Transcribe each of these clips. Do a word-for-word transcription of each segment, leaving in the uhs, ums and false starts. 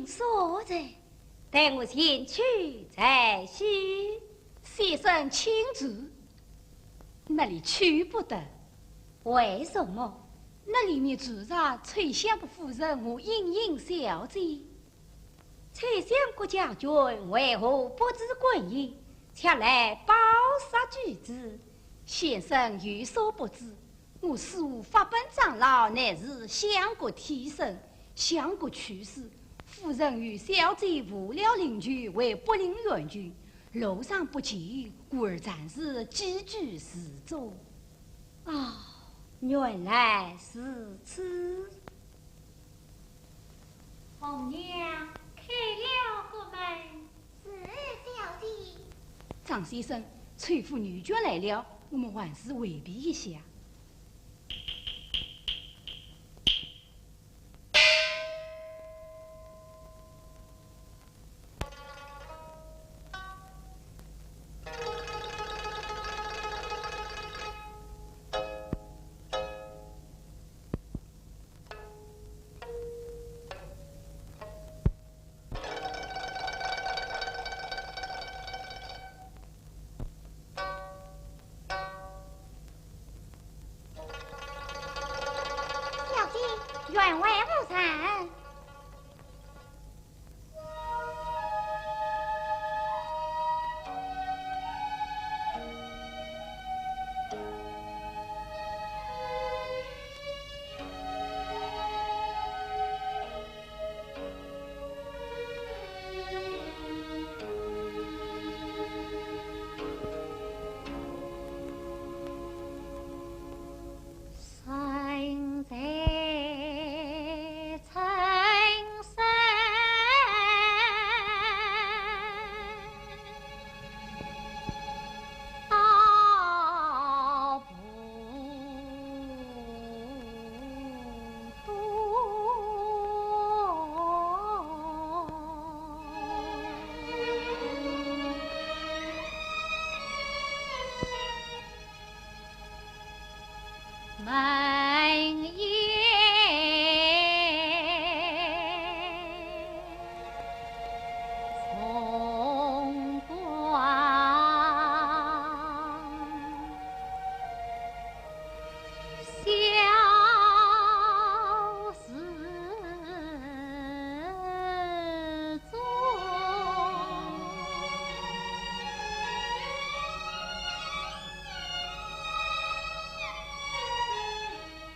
所在，待我前去再叙。先生请住。那里去不得。为什么？那里面住着崔相国夫人和莺莺小姐。 崔相国将军为何不知官人，前来饱食馊酒？先生有所不知，我师父法本长老乃是相国贴身，相国去世，夫人与小姐无聊邻居为不灵援军，路上不见，故而暂时寄居寺中。啊，原来如此。 红娘，开了国门。是，小姐。张先生，崔府女眷来了，我们还是回避一下。 小姐，员外无人。 门夜重光。 小寺中，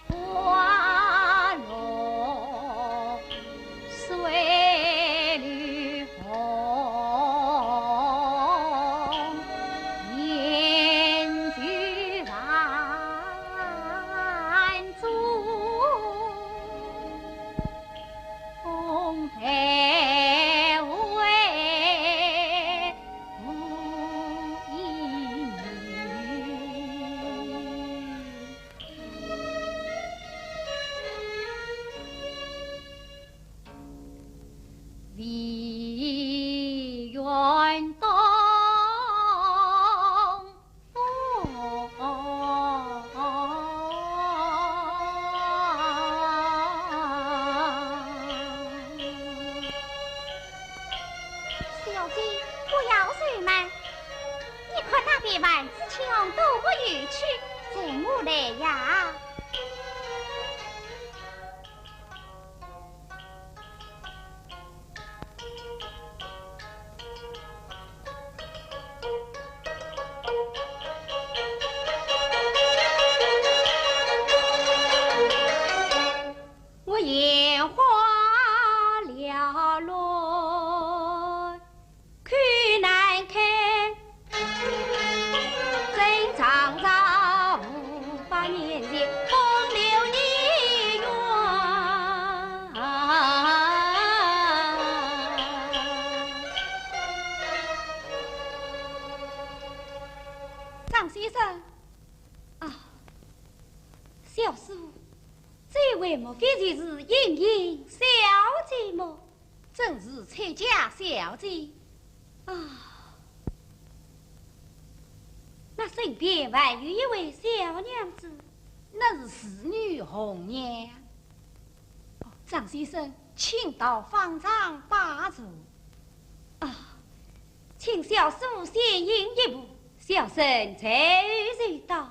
花落水流 红颜旧染妆，待会无一女。 梨园东风。小姐，不要愁闷，你看那边万紫琼多么有趣，随我来呀。 我眼花缭乱， 口难开，正常常无法言谢，风流孽缘。张先生，啊，小师父，这位莫非就是莺莺小姐么？ 正是崔家小姐。啊，那身边还有一位小娘子。那是侍女红娘。哦，张先生，请到方丈把座。啊，请小叔先行一步，小生在后就到。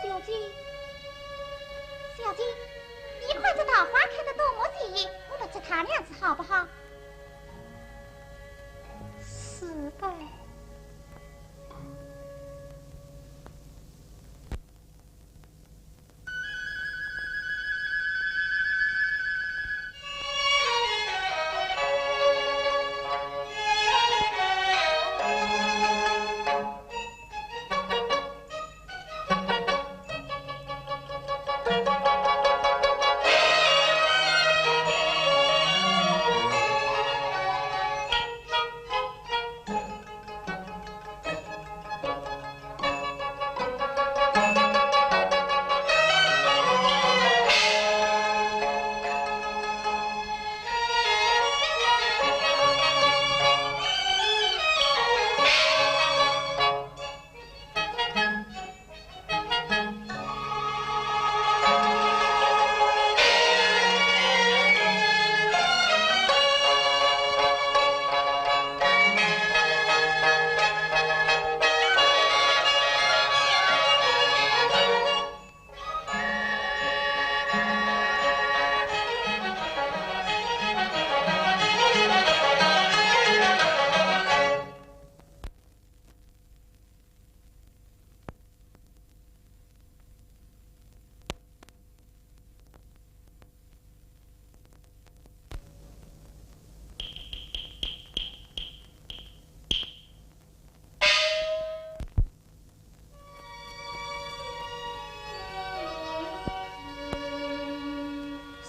小姐，小姐，你看这桃花开得多么鲜艳，我们去踏两次好不好？是的。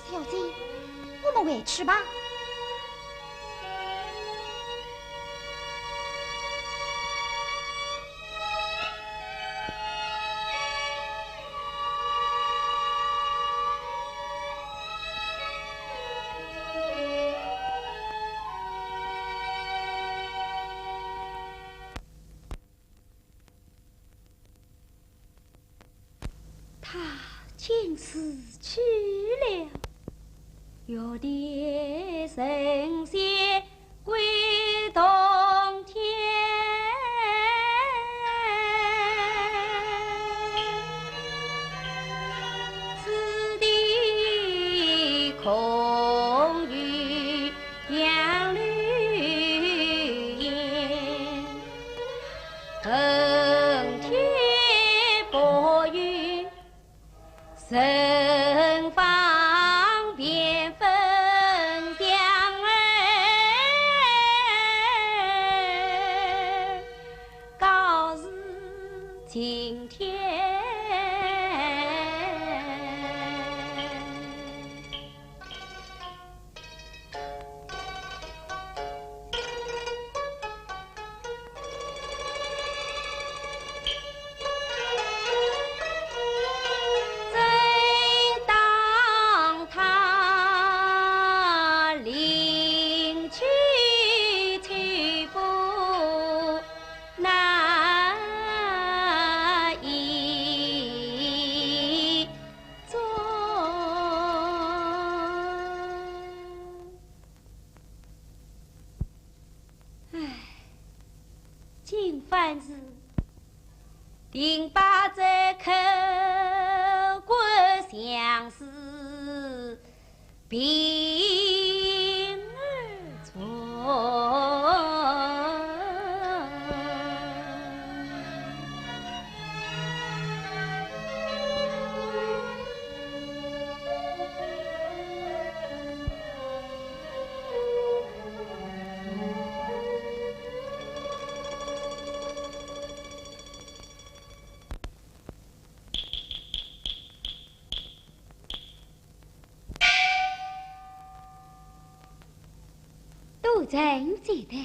小姐，我们回去吧。 他竟死去了。盛放边分香儿，告辞青天。 正当他临去，去不难一 转。唉，今番是定把这口官相思 并而传。多谢接待，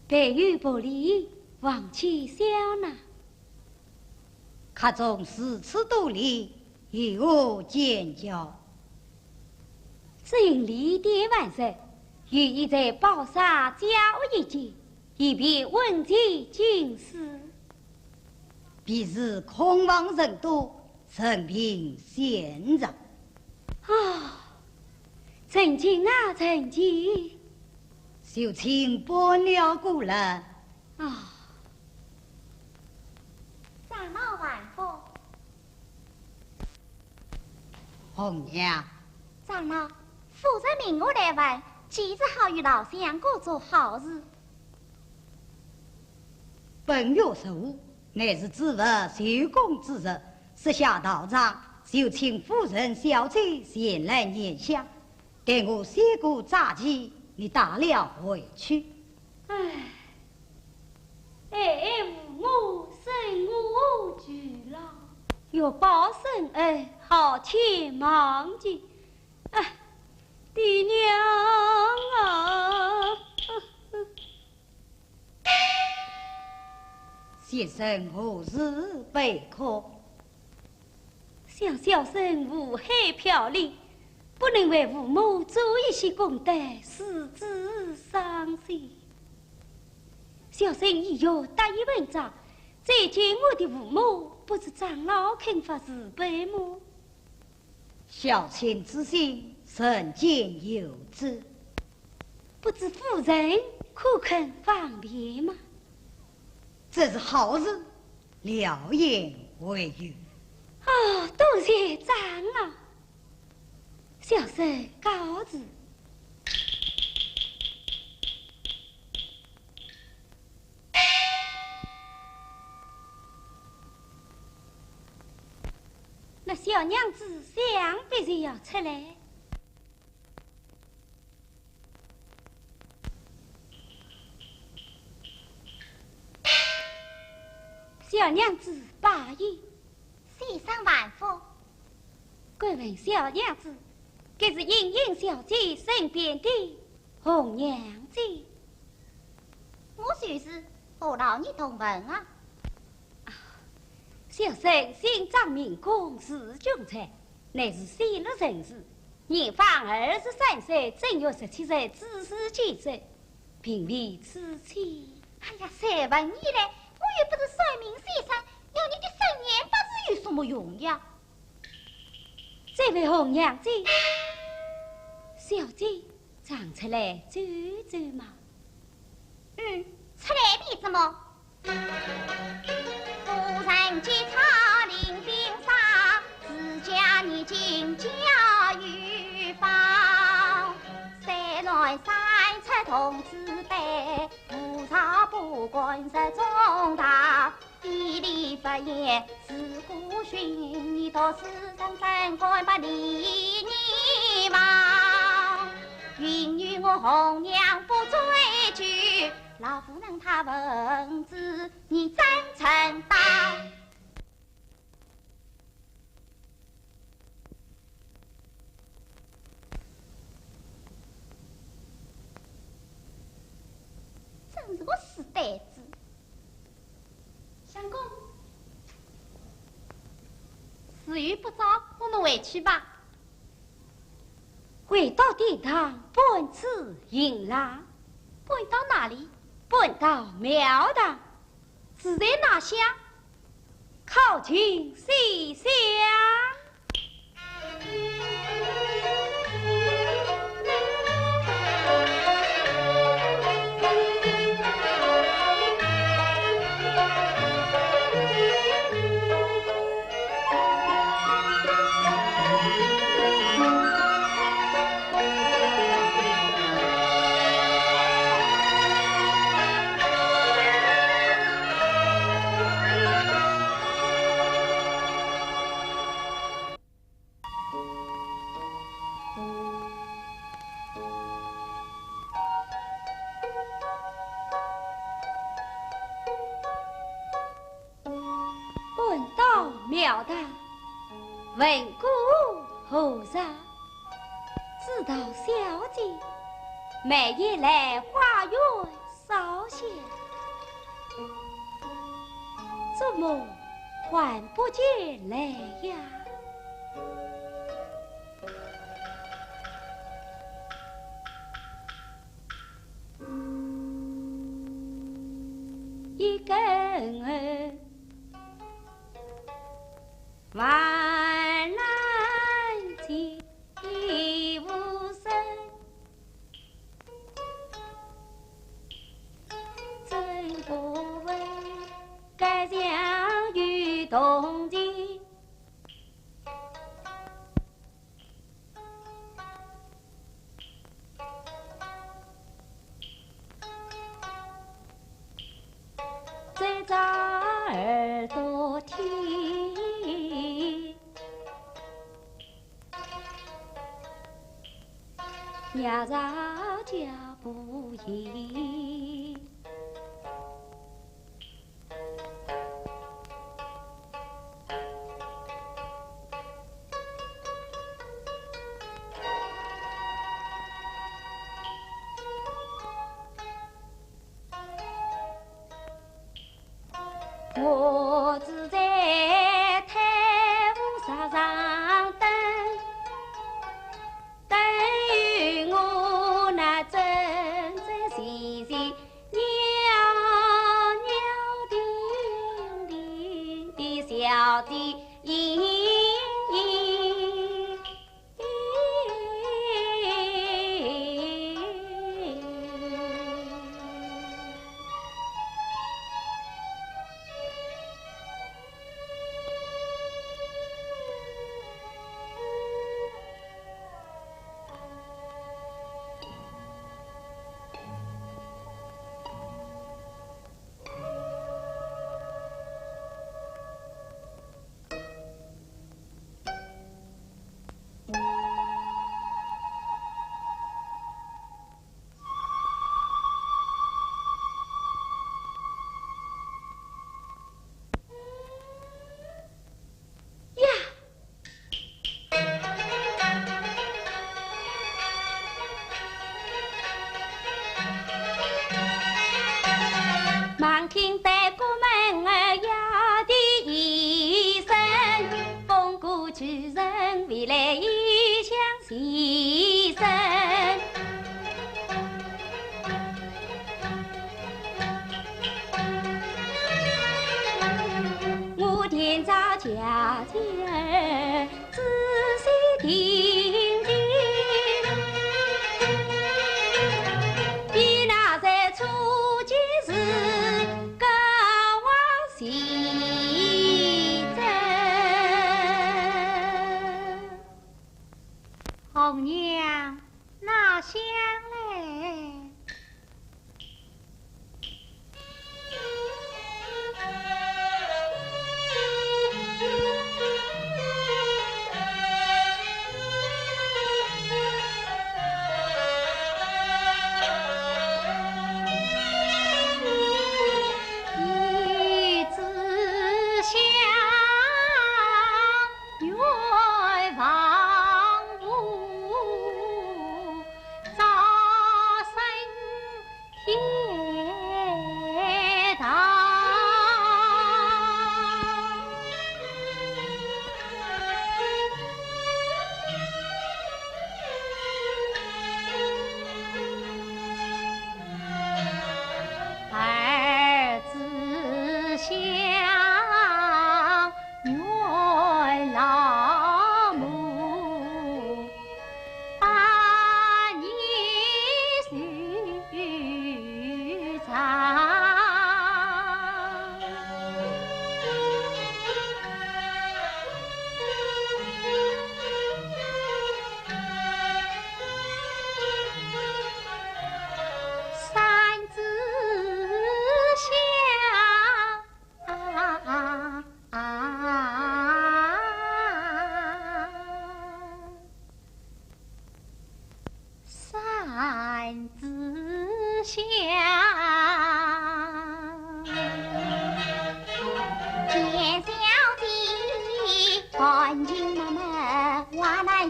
备有薄礼，望取笑纳。客中如此多礼，有何见教？只因礼典完毕，有意在宝刹加设一间，以便问取经书。 便是空房人多，任凭闲着。啊，陈情啊，陈情。秀清搬了过来。啊。长老万福。红娘。长老，夫人命我来问，几时好与老相公做好事？ 本月十五，乃是主簿修供之日，设下道场，就请夫人小姐前来拈香。待我谢过斋期，你带了回去。唉，哀哀父母，生我劬劳，欲报深恩，好欠忘记。唉，爹娘啊！ 先生何事悲哭？想小生误害飘零，不能为父母做一些功德，使之伤心。小生已有得意文章，再见我的父母，不知长老肯发慈悲么？ 孝亲之心，人间有之。不知夫人可肯方便吗？这是好事，料宴未有。哦，多谢长老。小生告辞。 那小娘子想必是要出来。小娘子罢矣。先生万福。敢问小娘子，该是莺莺小姐身边的 红娘子。我就是，何劳你动问啊？啊，小生姓张名珙，字君才，乃是西洛人氏，年方二十三岁，正月十七日子时建生，并未娶妻。哎呀，谁问你嘞？我又不是算命先生，要你的生年八字有什么用呀？这位红娘子，小姐， 常出来走走嘛。嗯，出来的怎么？夫人吉他临平沙，自家你进家有方。山南山出童子辈，无朝不管日中道，地理不言自古学。云你读书人怎敢不理你嘛？云云我红娘不追究，老夫人她问子你怎称道？ 真是个死呆子。相公，时有不早，我们回去吧。回到店堂，搬此行囊。搬到哪里？搬到庙堂。 住在哪厢？靠近西厢。 搬到庙堂，问过何事？知道小姐每夜来花园烧香，怎么还不见来呀？ 一更万难见无声，真不问该相与同前。 再照耳朵听，夜照脚步移。 我住在太湖石上等，等有我那真真实实 袅袅婷婷的小姐。呀！忙听得过门呀的一声，风过去人未来一响齐声。 我天早家家仔细听听，比那在初见时更为细致。红娘，哪想嘞？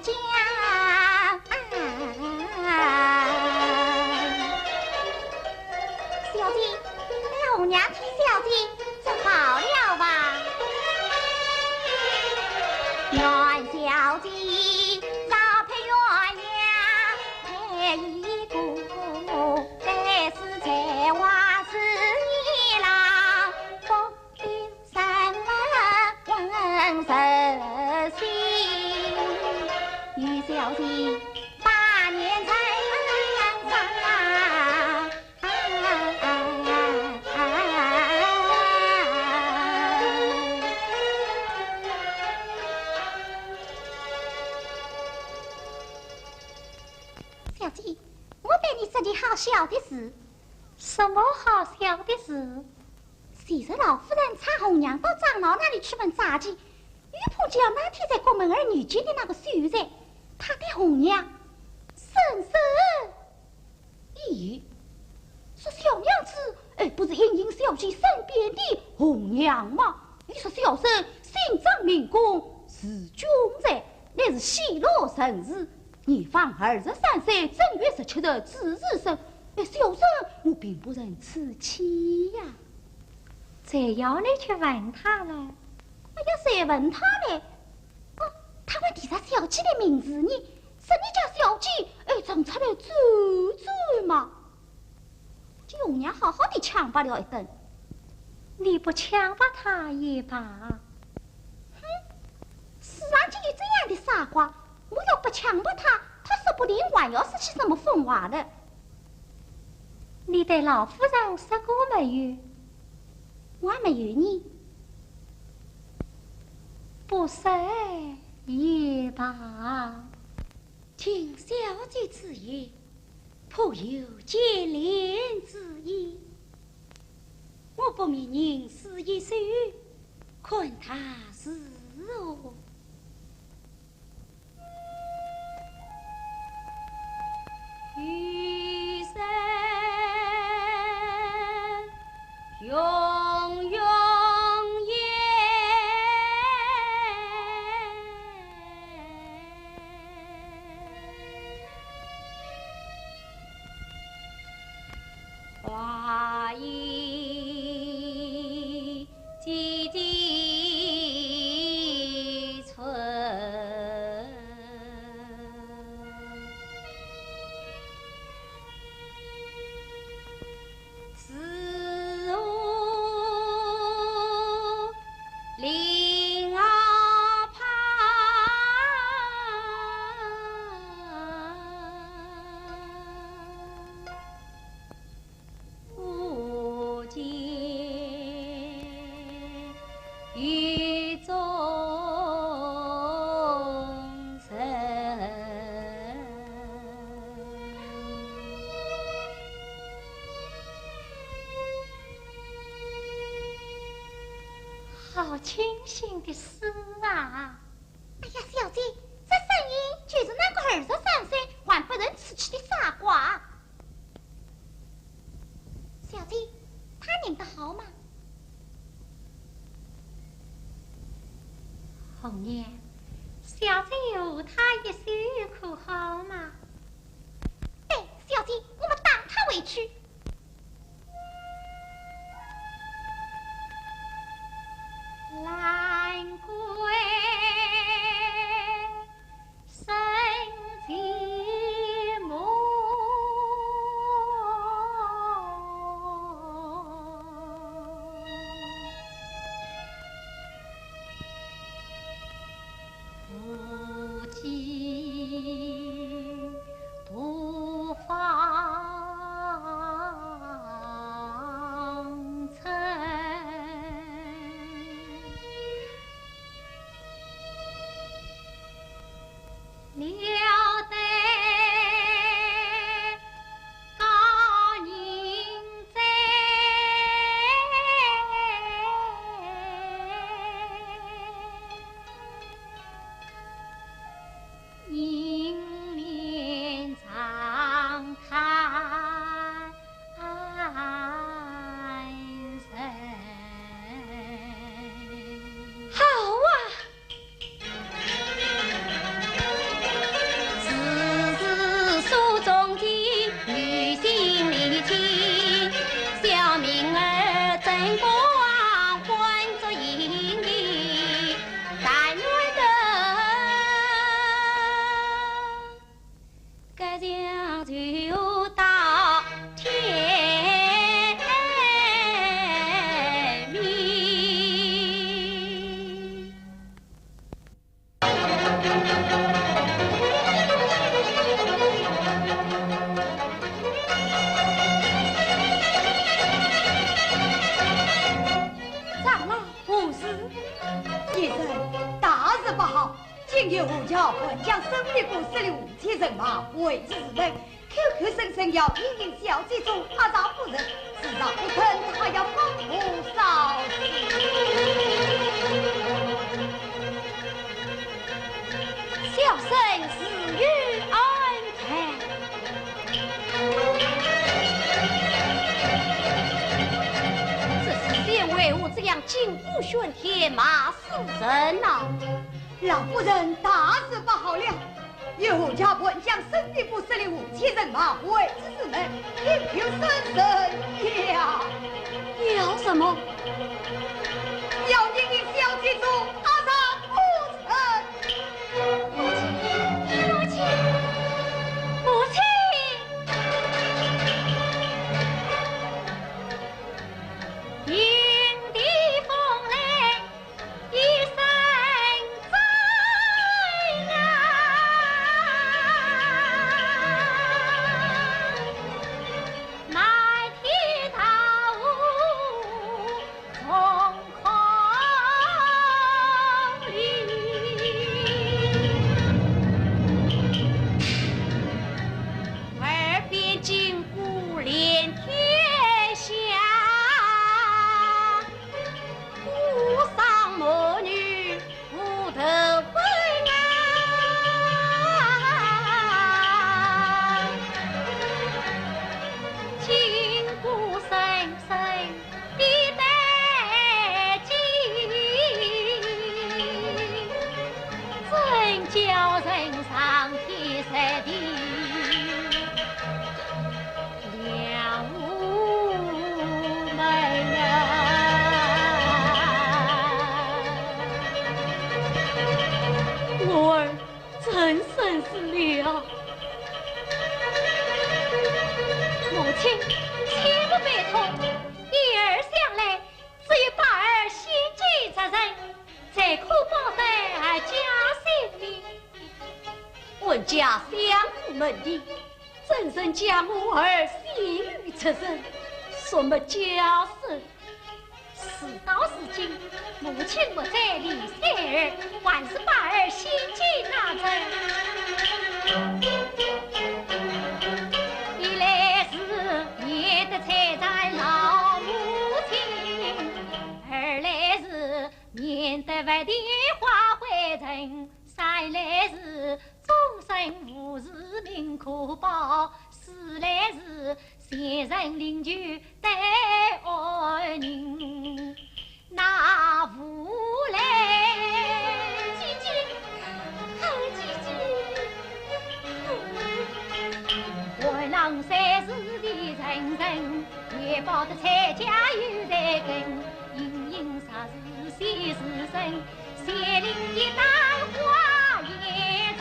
讲。小姐，哎呀，红娘替小姐说好了吧？愿小姐早配鸳鸯配一个，但是在外是你郎，不必 三分温柔心，与小姐百年成双。小姐，我对你说件好笑的事。什么好笑的事？ 前日老夫人差红娘到长老那里去问斋期，又碰见了那天在国门而遇见的那个秀才，他对红娘深深一揖，说：“小娘子，哎，不是莺莺小姐身边的红娘吗？”又说：“小生姓张名珙，字君才，乃是西洛人氏，年方二十三岁，正月十七日子时生。哎，小生我并不认此妻呀。” 谁要你去问他了？我要谁问他嘞？哦，他问提着小姐的名字呢，说你家小姐，哎，正出来走走嘛。这红娘好好的强白了一顿。你不强白他也罢。哼，世上竟有这样的傻瓜，我要不强白他，他说不定还要说起什么疯话来。 你对老夫人说过没有？我还没有呢。不说也罢。听小姐此言，颇有牵连之意。我不免吟诗一首，看他如何。 好清新的诗啊！哎呀，小姐，这声音就是那个二十三岁还不认此妻的傻瓜。 小姐，他吟得好吗？红娘，小姐和他一首可好吗？哎，小姐，我们打他回去。兰桂 好啊！大事不好，今夜我家还将身边过失的无妻人马为之入门，口口声声要莺莺小姐做阿丈夫人，是若不成，她要放火烧身。小生自有安排。这是先为何这样金鼓喧天，马 夫人呐，老夫人大事不好了！有家婆将身边不识的无妻人马为之入门，口口声声要……要什么？要莺莺小姐做阿丈夫人。母亲，母亲，母亲！天地风雷 一声震啊，满天大雾从空里。耳边金鼓连天响。 鼓声满园无头分啊，金鼓声声的得劲，真叫人上天入地 两无门啊！我儿真生死了。母亲，切莫悲痛，依儿想来，只有把儿先见贼人，才可保得儿家性命。 冤家相顾门第，怎忍将我儿献与贼人，说没家室？事到如今，母亲没在，李三儿还是把儿献给那人。一来是免得拆散老母亲，二来是免得伏地化灰尘，三来是 终身无事命可报，四来是前程灵柩待安宁，那无来。姐姐，啊，姐姐。还郎虽是未成人，也报得蔡家有才根，莺莺若是先时辰， 谢灵一旦花也成，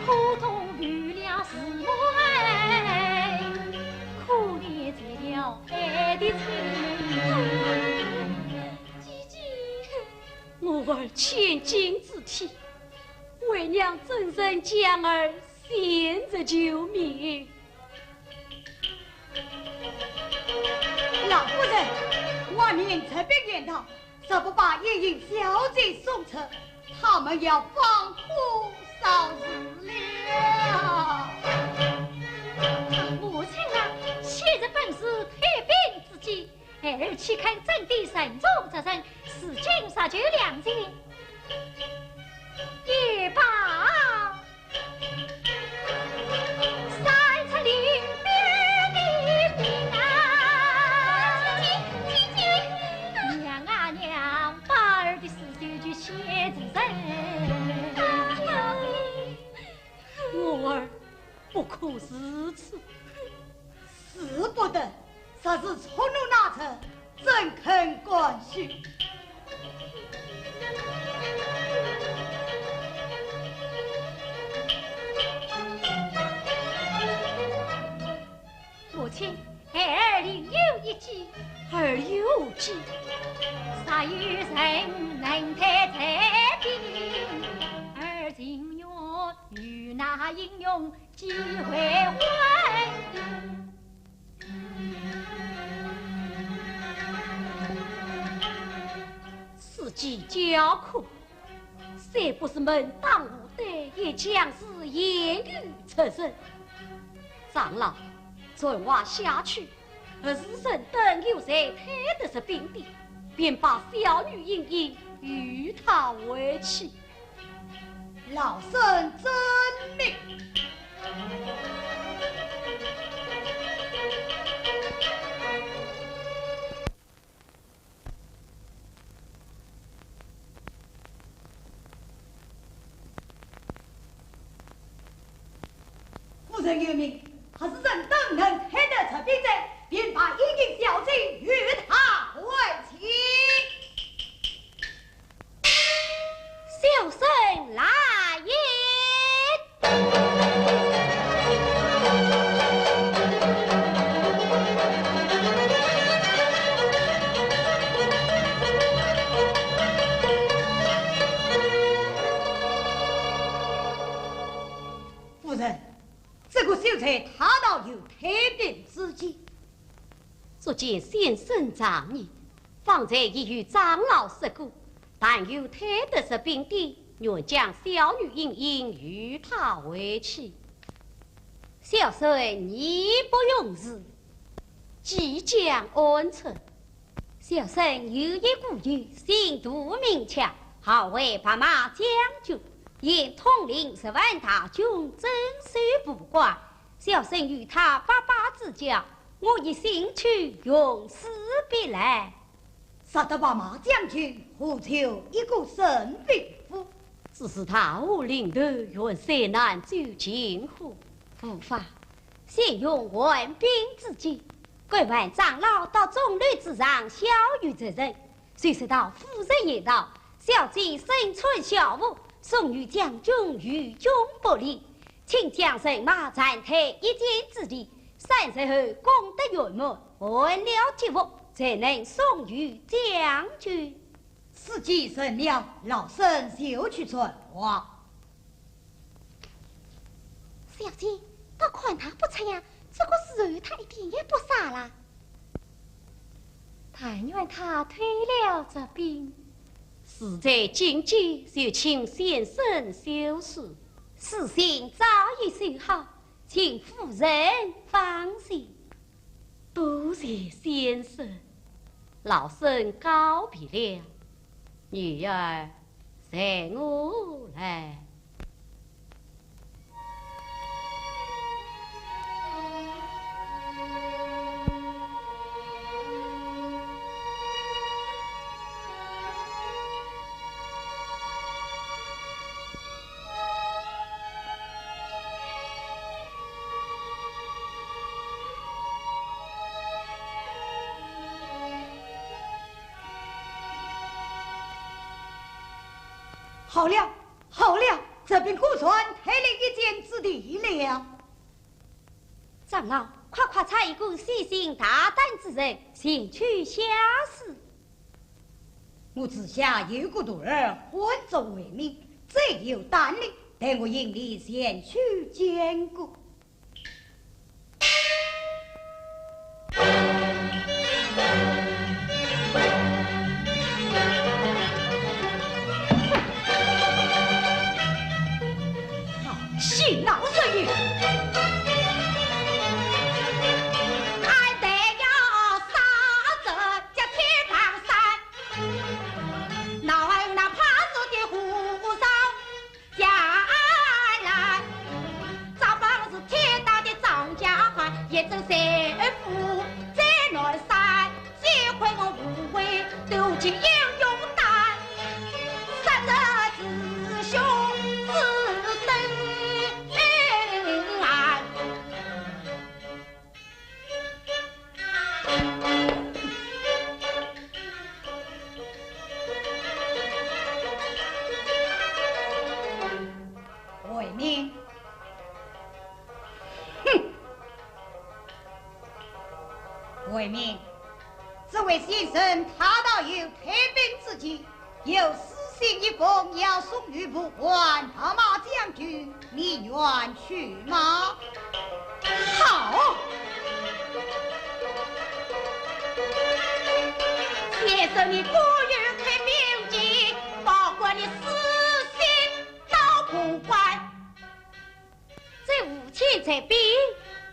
苦痛除了慈母恩，可怜绝了爱的亲人。姐姐，我儿千金之体，为娘怎忍将儿献贼救命？ 老夫人，外面贼兵严道，若不把莺莺小姐送出，他们要放火烧身了。母亲啊，昔日本是退兵之计，孩儿岂肯真的顺从贼人，如今若救良人，也罢。 娘啊娘，把儿的尸首就献贼人。我儿，不可如此。使不得， 若是触怒那贼，怎肯甘休？母亲，孩儿另有一计。儿有计？若有人能退贼兵，儿情愿与那英雄 结为婚姻。既叫苦，虽不是门当户对，也将是言语出人。长老，传话下去，何时辰等有谁退得实兵的，便把小女莺莺与他为妻。老身遵命。 夫人有命，何时辰等能退得实兵者，便把莺莺小姐与他为妻。小生来也。 夫人，这个秀才他倒有退兵之计。足见先生仗义，方才已与长老说过，但有退得实兵的，愿将小女莺莺与他为妻。小生义不容辞，计将安出？ 小生有一故友，姓杜名巧，号为白马将军，现统领十万大军，镇守蒲关。小生与他拜拜之交，我一心求用，势必来。说到白马将军，何愁一个神兵符？只是大祸临头，元帅难救近火。无妨，先用援兵之计， 敢问长老到钟楼之上，小有责任，谁知道夫人言道，小姐身穿校服，送与将军，于军不离。请将人马暂退一箭之地，三日后功德圆满，完了吉服，才能送与将军。 时机成了，老身就去传话。小姐，倒看他不出呀，这个时候他一点也不傻啦。但愿他退了实兵。事在紧急，就请先生休书。书信早已写好，请夫人放心。 多谢先生，老身告别了。女儿，随我来。 好了，好了，这边果然退了一箭之地了。长老，快快差一个细心大胆之人前去下书。 我治下有个徒儿，唤作慧敏，最有胆力，待我引你前去见过。好， 慧敏，哼！慧敏，这位先生他倒有退兵之计，有书信一封，要送与蒲关白马将军，你愿去吗？好！先生，你果有退兵计。兵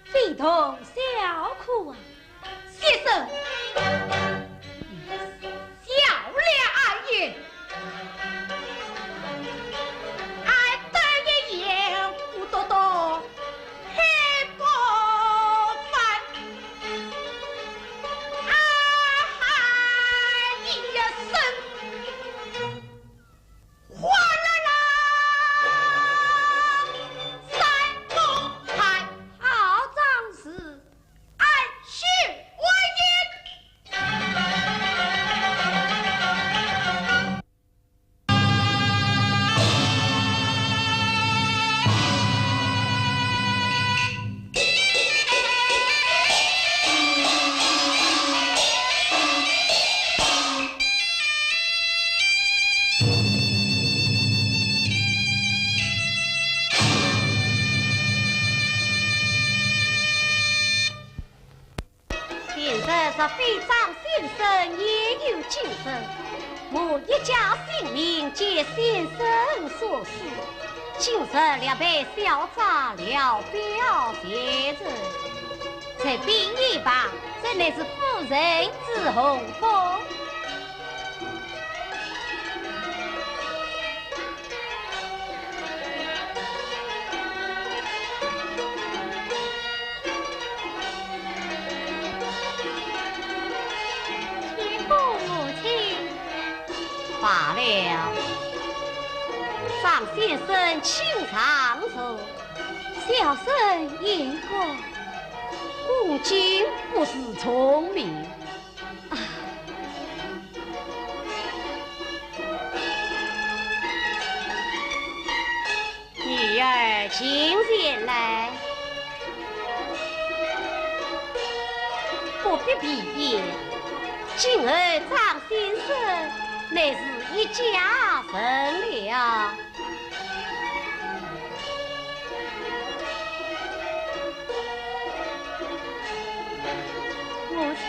非同小可啊。先生，小了二爷，俺等一言不多多，黑不翻，俺喊一声。 哗啦啦，三个害。好张氏，俺许我也。 今日若非张先生也有今日，我一家性命皆先生所赐。今日略备小账聊表前程，这边一旁，这乃是夫人之洪封。 罢了，张先生请上座。小生言官，恭敬不如从命。 女儿近前来。不必避嫌，今后张先生乃是一家人了。 母亲。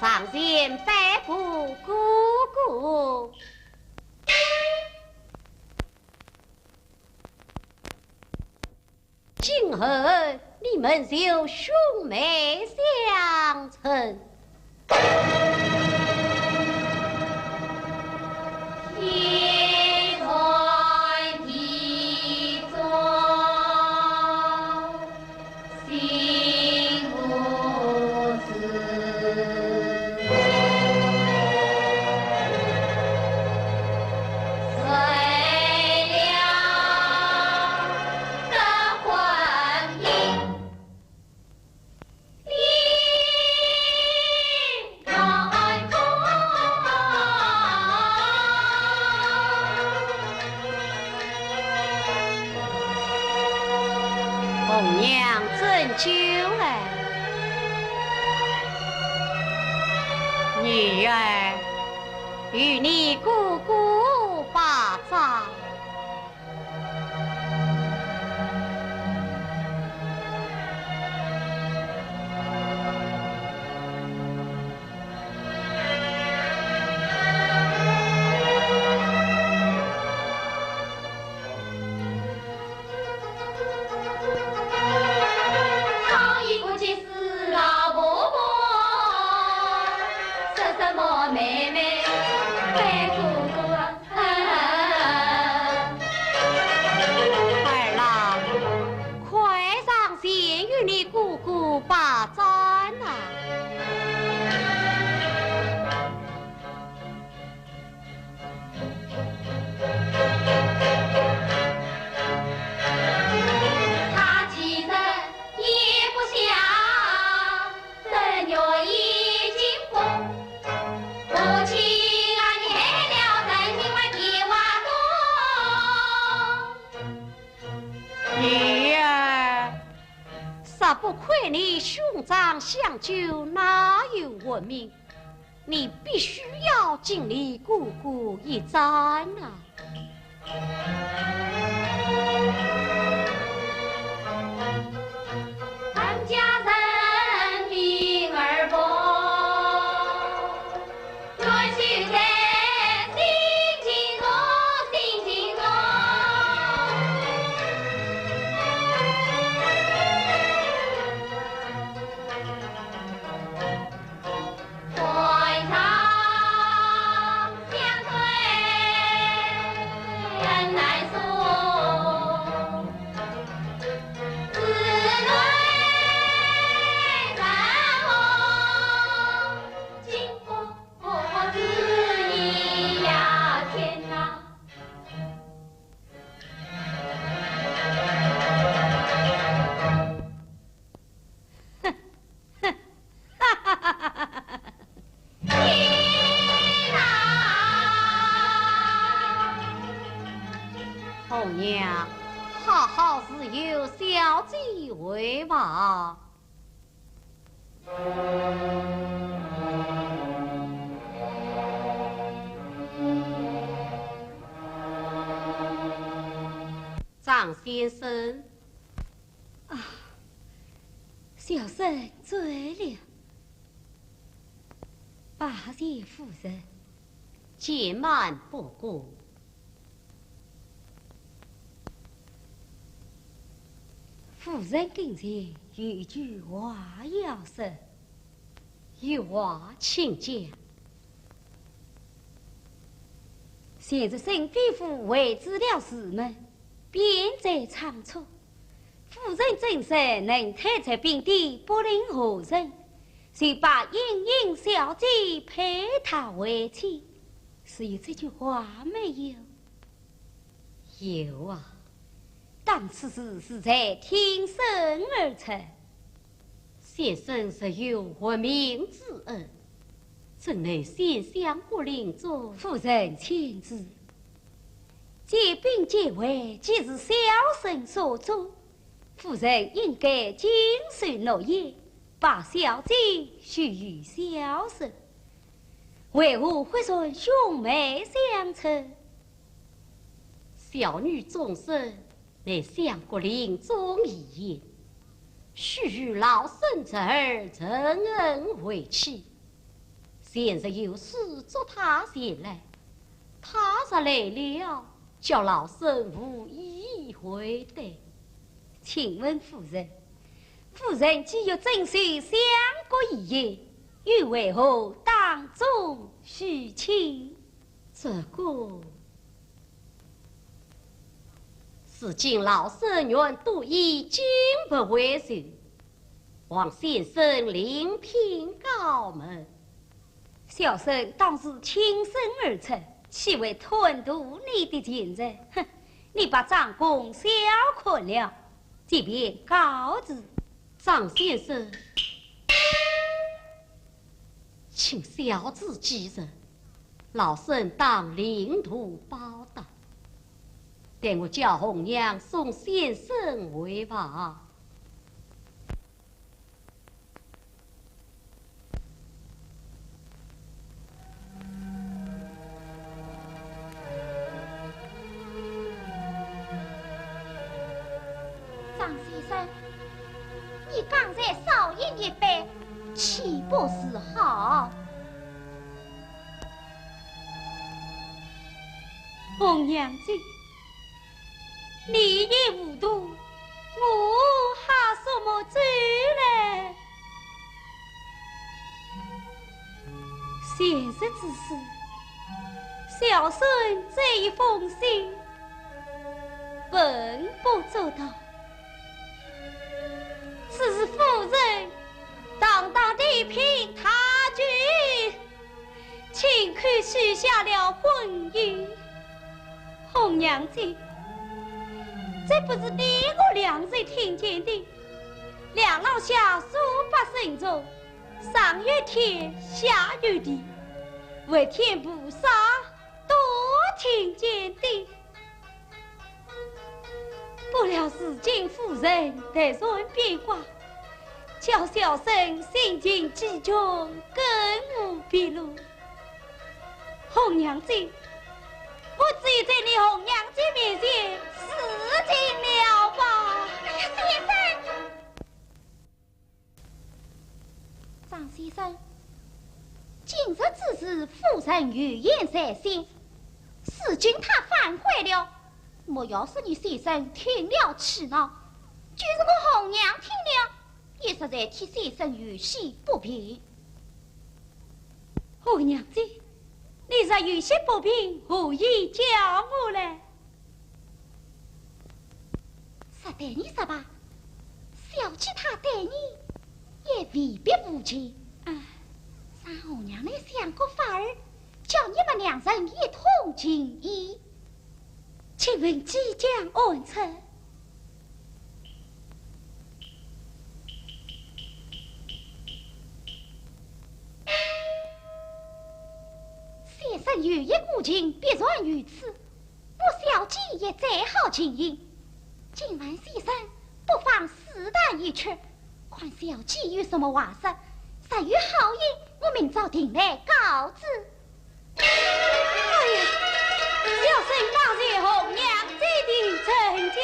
上前拜过哥哥。今后你们就兄妹相称。 红娘斟酒来。女儿，与你哥哥把盏。 儿啊，快上前与你哥哥把盏呐。 女儿，若不亏你兄长相救，哪有活命？你必须要敬你哥哥一盏呐。红娘，好好侍候小姐回房。张先生。啊，小生醉了。罢谢夫人。见慢不过。 夫人跟前有一句话要说。有话请讲。前日沈飞虎为仔了事么，便在仓促。夫人怎说能退出兵店，不论何人，就把莺莺小姐配他为妻，是有这句话没有？ 有啊，当此事是在挺身而出。先生实有活命之恩，怎奈先相国临终。夫人请住。借兵解围，既是小生所做，夫人应该谨守诺言，把小姐许与小生，为何忽然兄妹相称？ 小女终身乃相国临终遗言，许与老身侄儿陈恩为妻。前日有书祝他前来，他若来了，叫老身无意回对。请问夫人，夫人既欲遵守相国遗言，又为何当众许亲？ 这个，如今老身愿赌一金不为仇，望先生另聘高门。小生当是挺身而出，岂会贪图你的情人？哼，你把张弓小看了，这便告辞。张先生， 请小姐几日，老身当另图报答。待我叫红娘送先生回房。 张先生，你刚才少饮一杯，岂不是好？红娘子，你也糊涂，我喝什么酒嘞？ 前日之事，小生这一封信本不足道，只是夫人堂堂地聘大举，亲口许下了婚姻。红娘姐，这不是你我两人听见的，梁浪下数百僧众， 上有天，下有地，佛天菩萨都听见的。不料如今夫人突然变卦，叫小生心情激动，更无别路。红娘姐，我只有在你红娘姐面前自尽了吧。哎呀，先生！ 张先生，今日之事，夫人有言在先，如今她反悔了，莫要说你先生听了气恼，就是我红娘听了，也实在替先生有些不平。红娘姐，你若有些不平，何以叫我来？ 说对你说吧，小姐她对你也未必无情。啊，让红娘来想个法儿，叫你们两人一统情谊。请问计将安出？先生有意顾情，必然如此。 我小姐也再好情形，今晚先生不妨试探一曲，看小姐有什么话说，若有好意，我明朝定来告知。哎呀，小生当谢红娘姐的成全。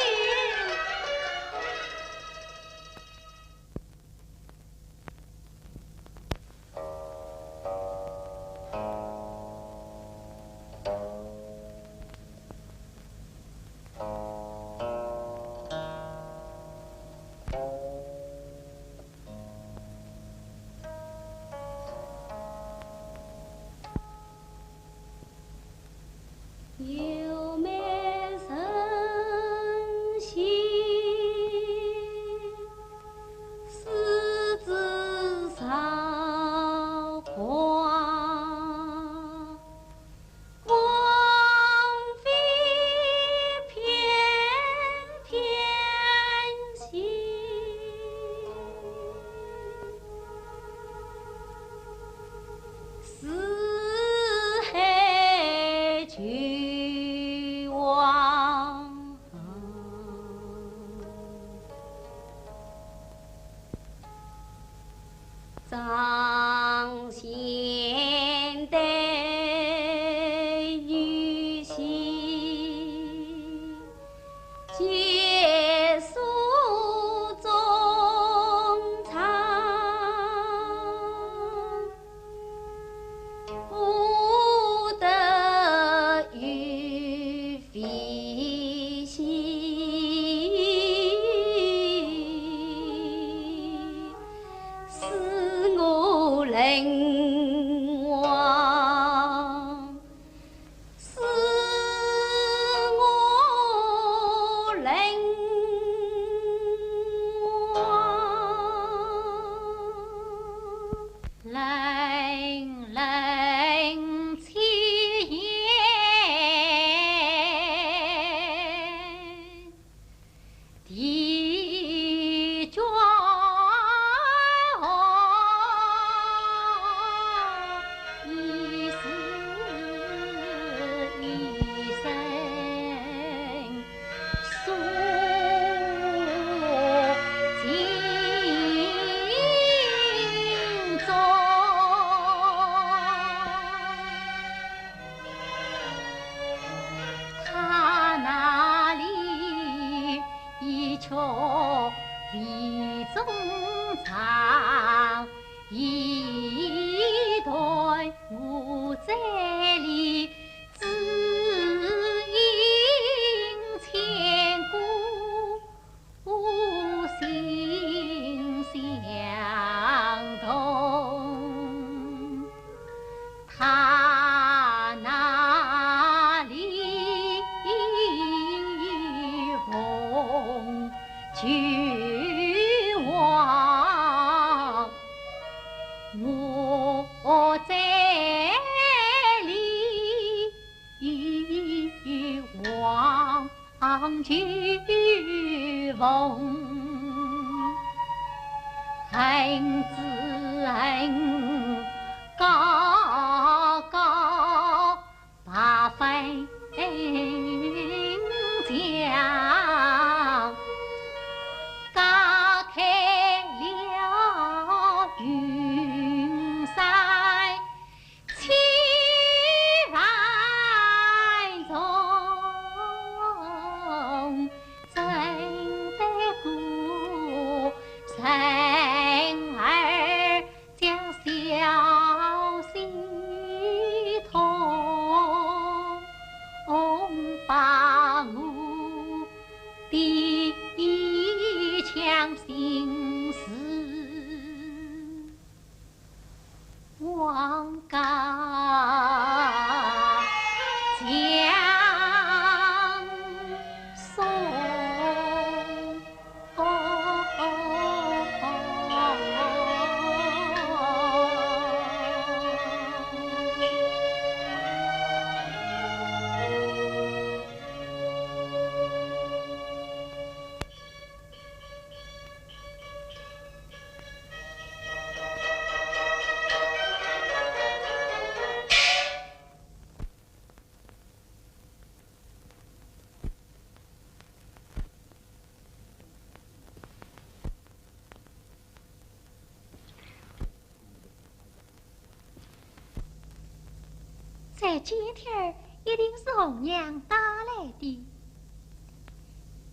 但笺帖儿一定是红娘带来的。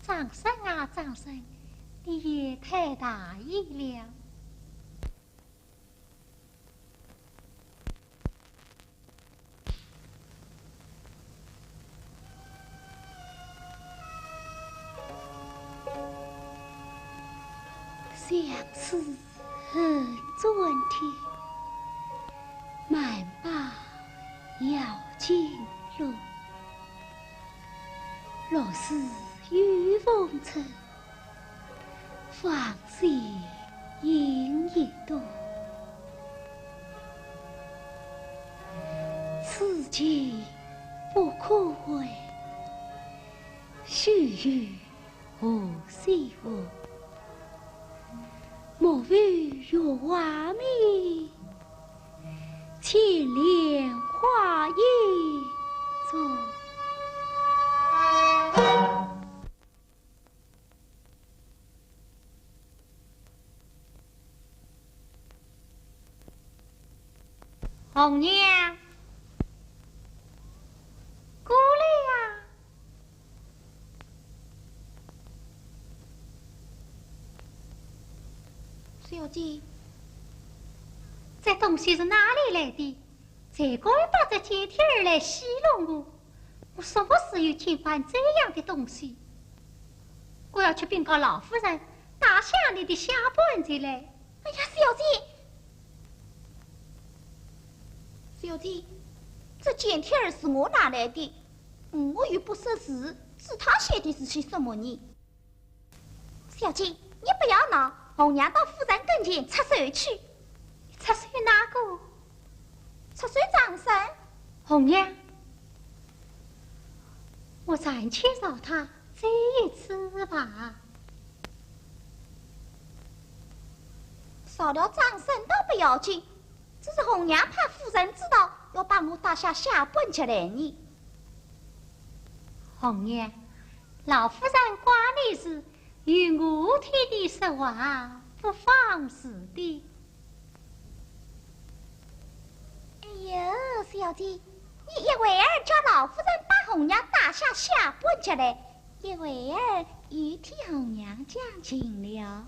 张生啊，张生，你也太大意了。 相思恨转天，漫把摇金轮。若是有逢春， 芳雪映一冬。此情不可回，须与何须忘？莫非月华明，千帘花影中。 红娘，过来呀！小姐，这东西是哪里来的？谁敢把这笺帖儿来戏弄我？ 我什么时候见惯这样的东西？我要去禀告老夫人，打下你的下半截来。哎呀，小姐，小姐，这笺帖儿是我拿来的，我又不识字，是他写的是些什么呢？ 小姐，你不要闹，红娘到夫人跟前出首去。出首哪个？出首张生。红娘，我暂且饶他这一次吧。饶了张生倒不要紧， 只是红娘怕夫人知道，要把我打下下半截来呢。红娘，老夫人挂你时，有我替你说话，不妨事的。哎呦，小姐，你一会儿叫老夫人把红娘打下下半截来，一会儿又替红娘讲情了。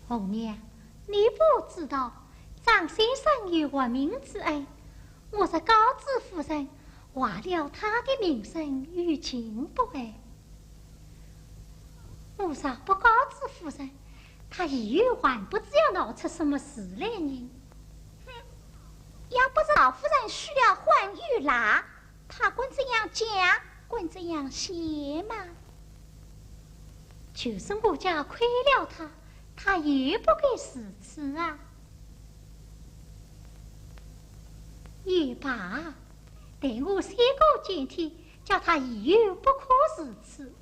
红娘，你不知道，张先生有活命之恩，我若告知夫人，坏了他的名声，有情不爱。我若不告知夫人，他以后还不知要闹出什么事来呢。哼，要不是老夫人许了欢喜啦， 他敢这样讲，敢这样写吗？就是我家亏了他，他也不该如此啊。也罢，待我写个笺帖，叫他以后不可如此。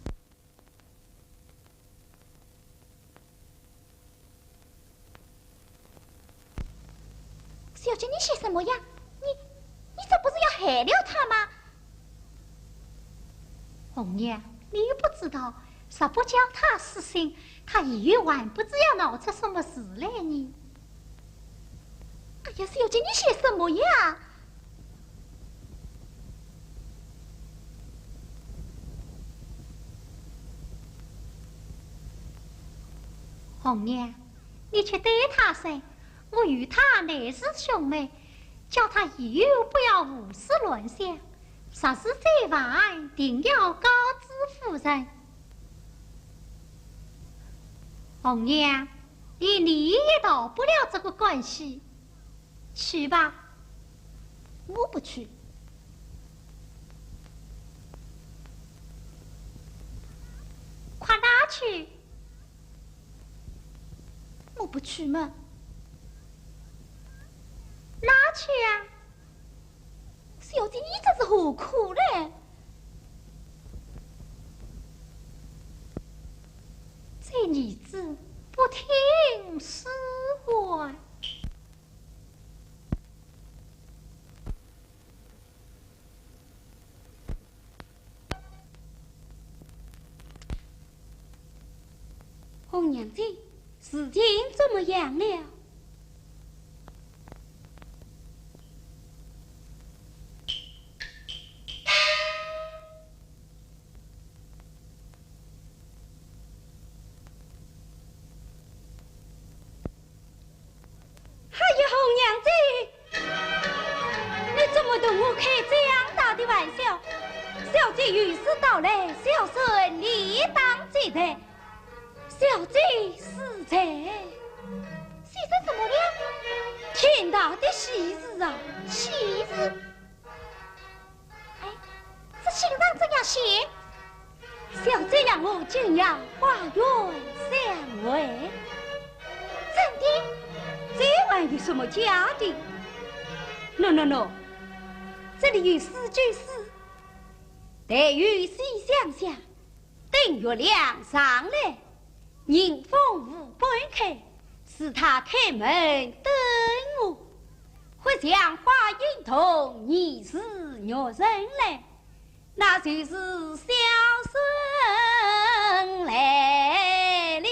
小姐，你写什么呀？你，你这不是要害了他吗？红娘，你不知道，若不叫他死心，他以后还不知要闹出什么事来呢。哎呀，小姐，你写什么呀？ 红娘，你去对他说，我与他乃是兄妹，叫他以后不要胡思乱想，若是再犯，定要告知夫人。红娘，你，你也逃不了这个干系。 去吧。我不去。快拿去。我不去嘛。拿去啊。小姐，你这是何苦嘞？这儿子不听使唤。 红娘姐，事情怎么样了？小姐有事到来，小生理当接待。小姐恕罪。先生怎么了？天大的喜事啊！喜事？哎，这信上怎样写？小姐让我今夜花园相会。真的？这还有什么假的？喏喏喏，这里有诗句诗。 待雨细香香，等月亮上来，迎风湖半开，是他开门等我。或像花影动，疑是玉人来，那就是小生来了。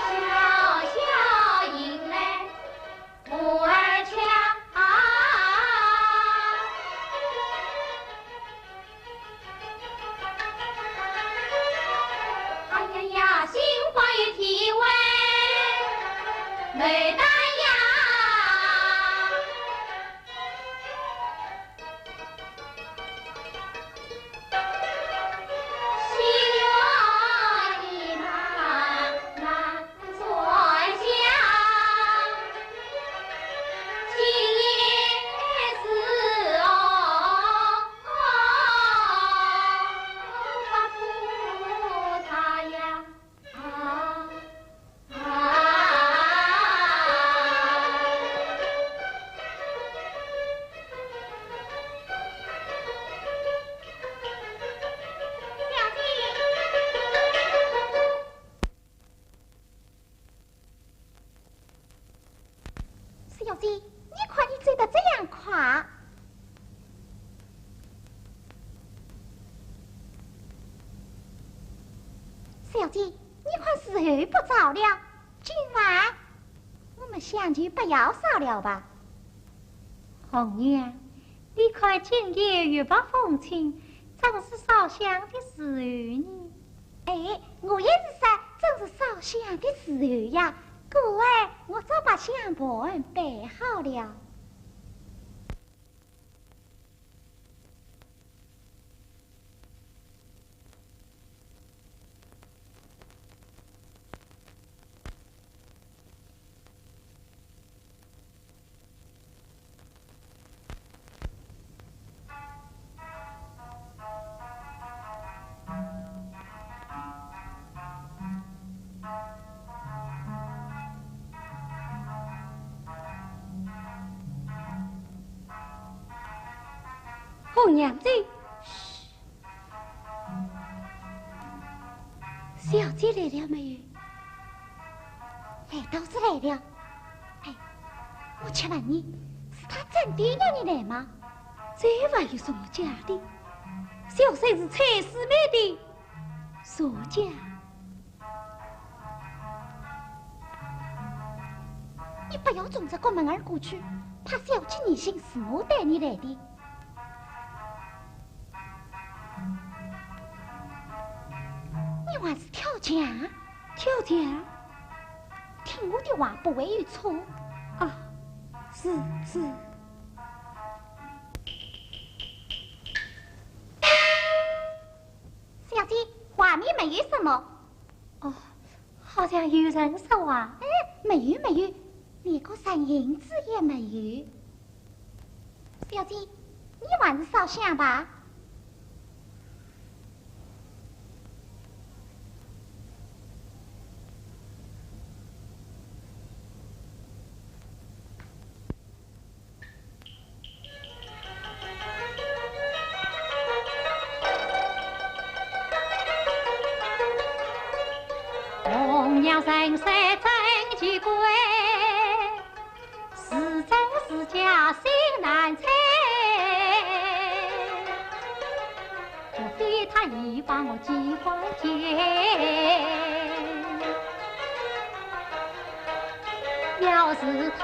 小小迎来木儿桥。哎呀呀，心花一体为牡丹呀。 小姐，你看你走得这样快。小姐，你看时候不早了，今晚我们香就不要烧了吧。红娘，你看今夜月白风清，正是烧香的时候呢。 哎，我也是说，正是烧香的时候呀。姑哎，我早把香盘备好了。 红娘子，嘘。小姐来了没有？来倒是来了。哎，我且问你，是她真的要你来吗？这还有什么假的？小生是蔡世美的 作家。你不要冲着过门而过去，怕小姐疑心是我带你来的。你还是跳墙？跳墙？听我的话，不会有错。啊，是，是。 小姐，外面没有什么。哦，好像有人说话。哎，没有，没有，连个人影子也没有。小姐，你还是烧香吧。 红娘人生真奇怪，是真是假心难猜。莫非她已把我记不见？要是她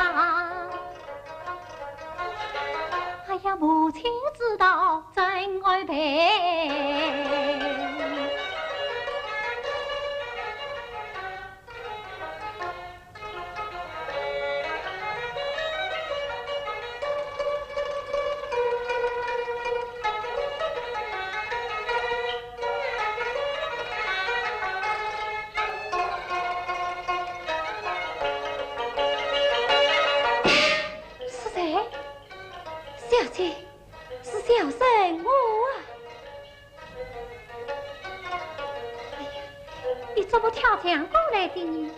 哎呀，母亲知道怎安排？你怎么跳墙过来的呢？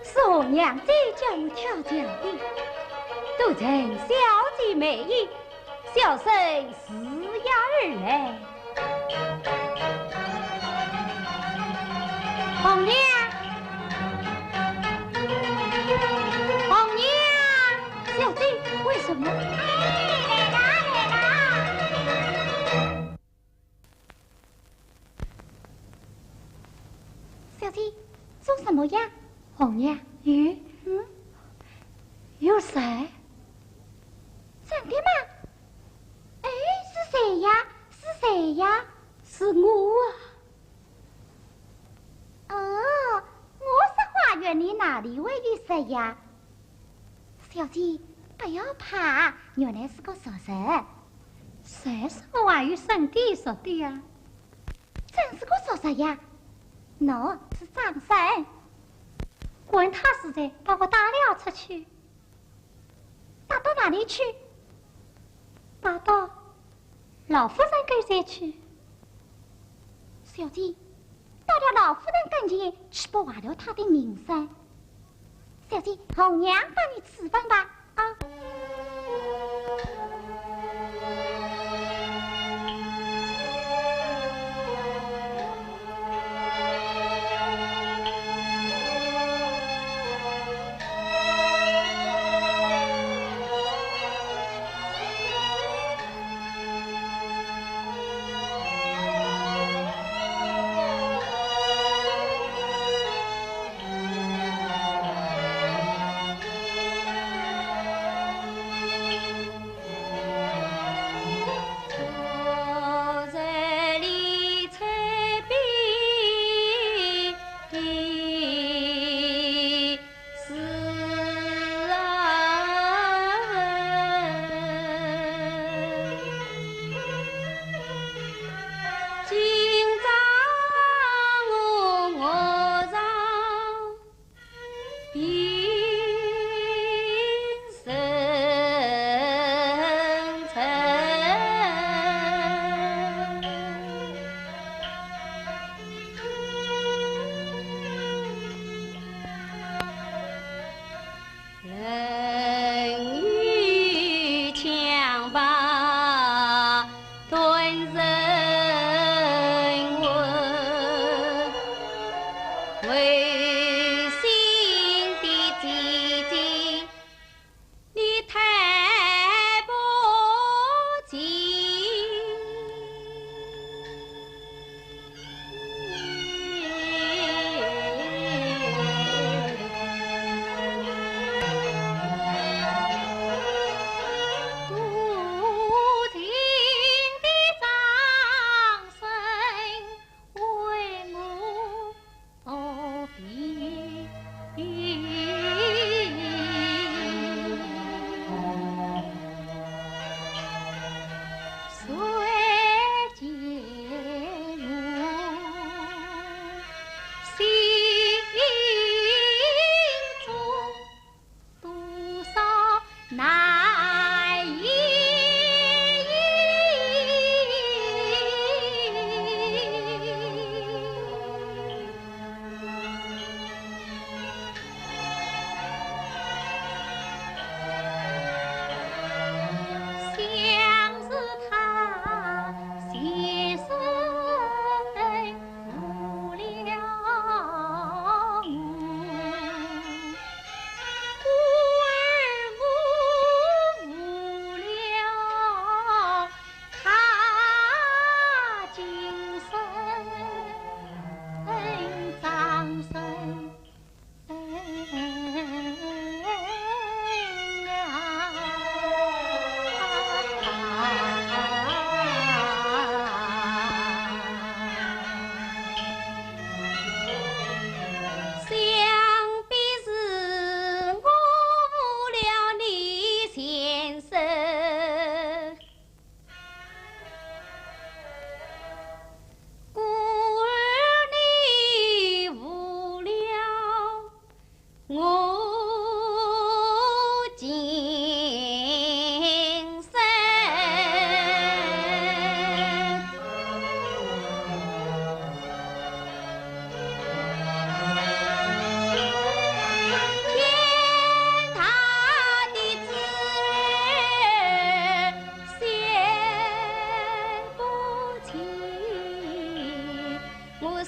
是红娘姐叫我跳墙的。都承小姐美意，小生自然而然。红娘，红娘，小姐，为什么？哎，来了，来了。 小姐，做什么呀？红娘，有，嗯？有谁？真的吗？哎，是谁呀？是谁呀？是我啊。哦，我说花园里哪里会有谁呀？ 小姐，不要怕，原来是个熟人。谁说我还有生的熟的呀？真是个熟人呀。喏，是张生。管他是谁，把我带了出去。带到哪里去？带到老夫人跟前去。小姐，到了老夫人跟前，岂不坏了她的名声？小姐，红娘帮你处分吧。啊。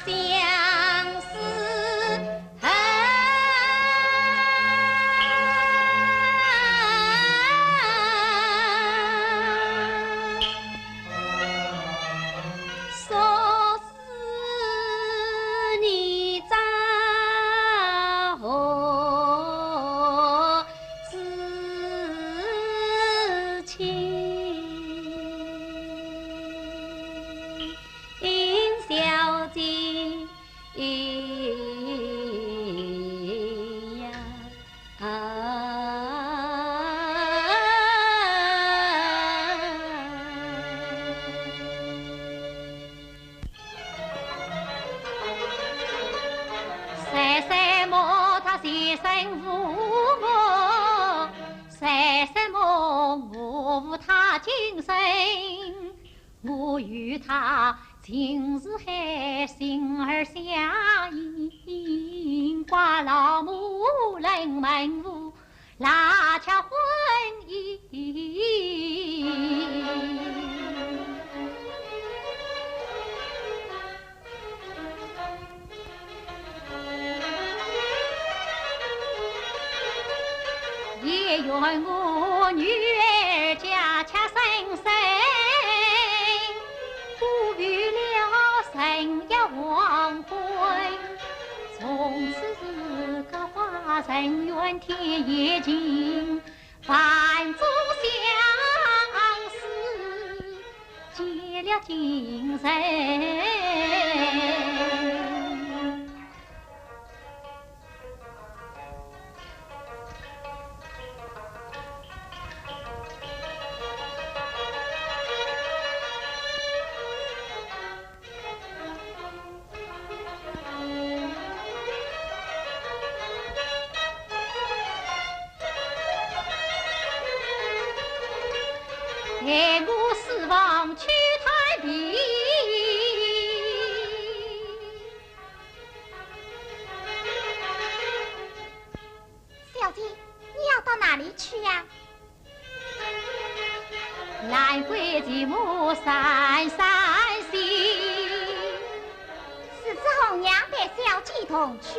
相思恨。小姐，你要到哪里去呀？ 是这红娘带小姐同去。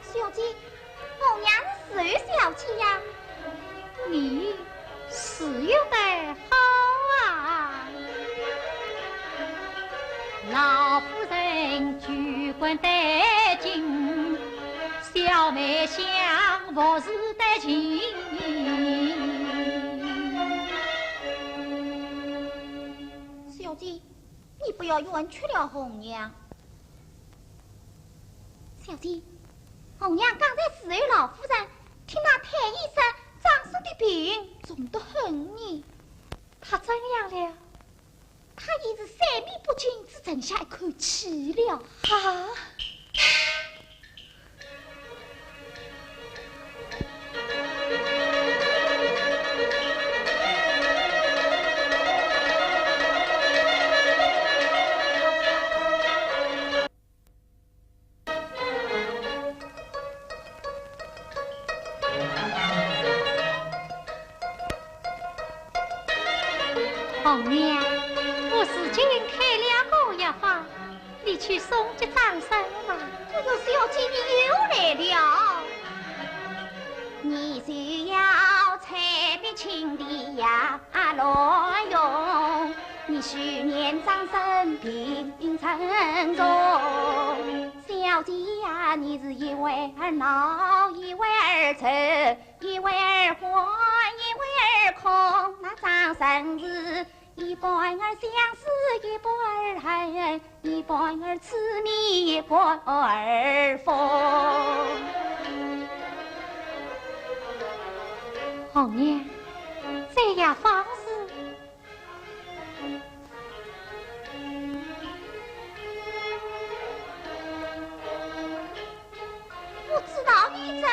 小姐，红娘是谁小姐呀？你是有点好啊。小姐，你不要冤屈了红娘。 小姐，红娘刚才侍候老夫人，听她叹一声张生的病重得很呢。她怎样了？她已是三面不进，只剩下一口气了。啊！ 红娘，我已经开了个药方，你去送给张生吧。哎呦，小姐，你又来了。 小姐呀，你是一会儿恼，一会儿愁，一会儿欢，一会儿空。那张生是一半儿相思，一半儿恨，一半儿痴迷，一半儿疯。红娘，这药方是 不知道你这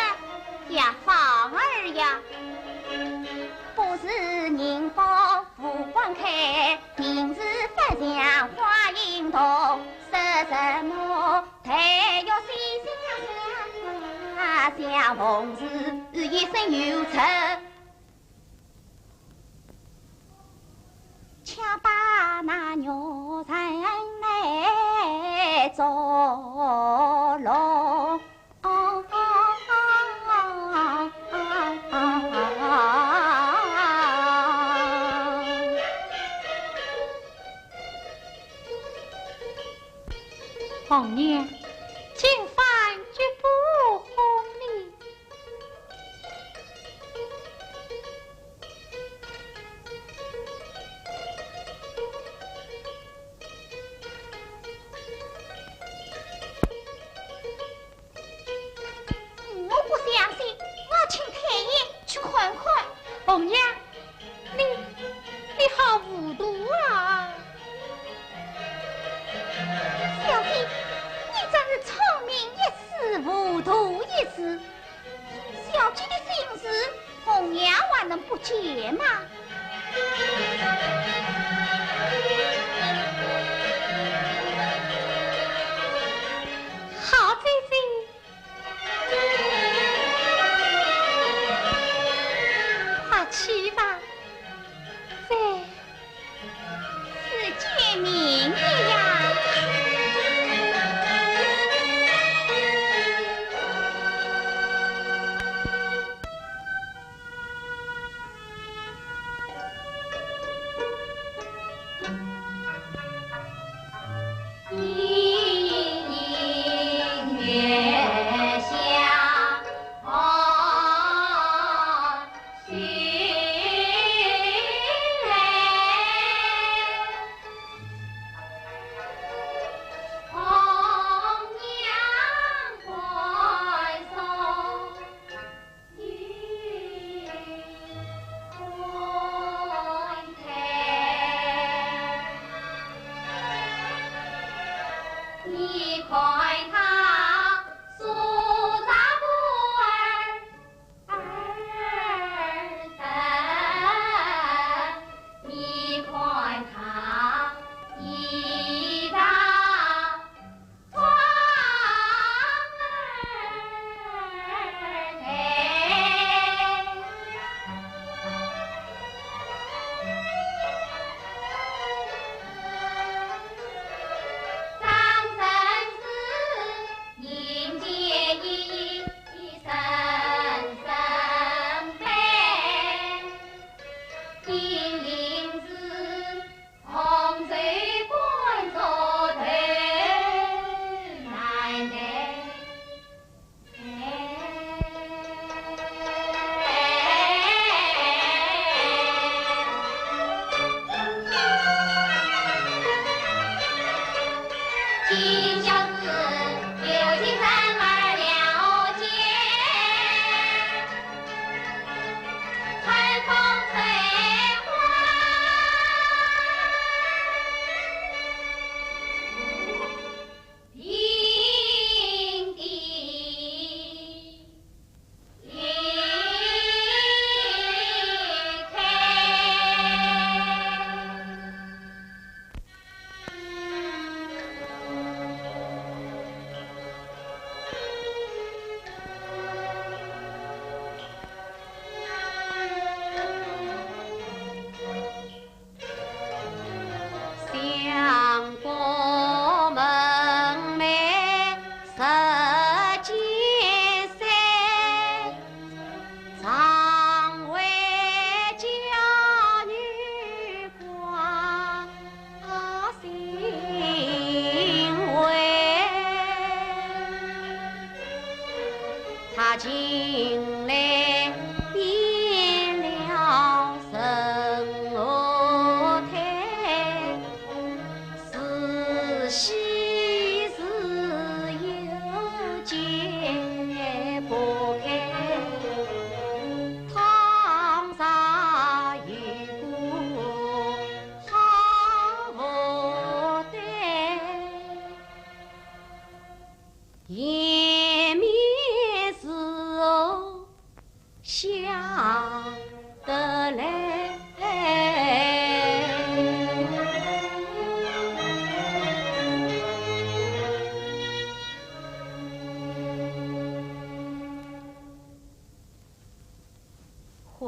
药方儿呀。不是人不无官开，定是不像花影动，说什么待月西厢香啊。相逢时一生有情，却把那玉人来捉弄。 红娘，今番绝不哄你。 我不相信，我请太医去看看。红娘，你，你好糊涂啊！小姐，你真是聪明一世，糊涂一世。小姐的心事，红娘还能不解吗？好姐姐， 快去吧，再次见面呀。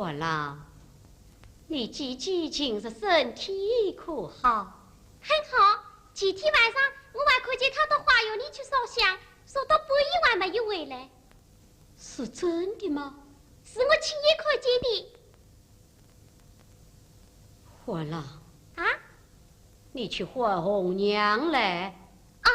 兰，你姐姐近日身体可好？很好，前天晚上我还看见她到花园里去烧香，烧到半夜还没有回来。是真的吗？是我亲眼看见的。兰啊，啊？你去唤红娘来。啊。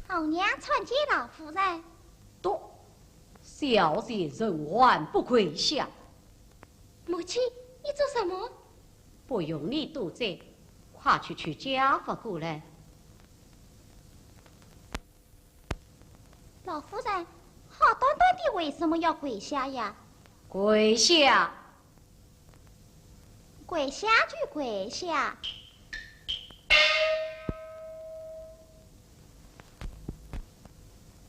红娘参见老夫人。唬，小贱人还不跪下！母亲，你做什么？不用你多嘴，快去取家法过来。老夫人，好端端的为什么要跪下呀？跪下！ 跪下就跪下。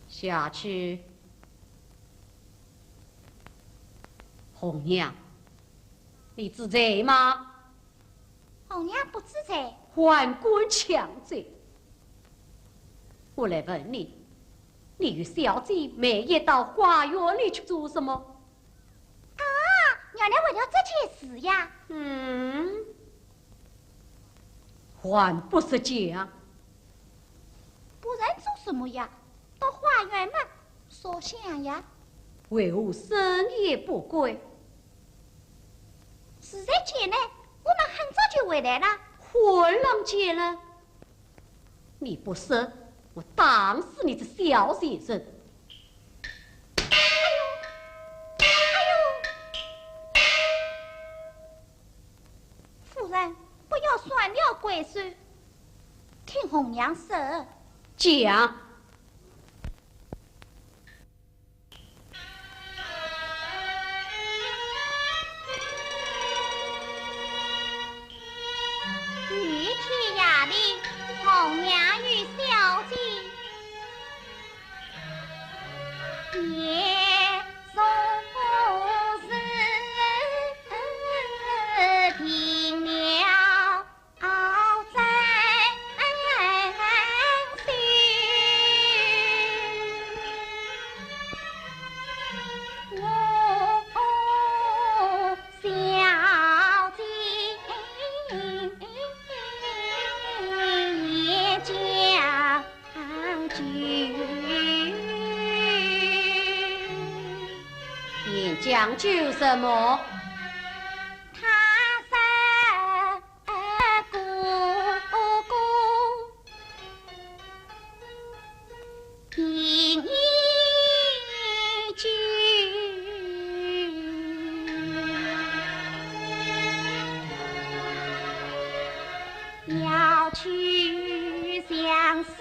下去。红娘，你知罪吗？红娘不知罪。还敢强嘴！我来问你，你与小姐每夜到花园里去做什么？ 啊，原来为了这件事呀。嗯，还不实讲。不然做什么呀？到花园嘛，烧香呀。为何深夜不归？是在街呢，我们很早就回来了。混浪街了。 你不说，我打死你这小贱人！哎呦，哎呦！夫人，不要耍了鬼手，听红娘说。讲。 雨天夜里，红娘与小姐也总是停了 演讲究什么？他是 哥哥，第一句要去相思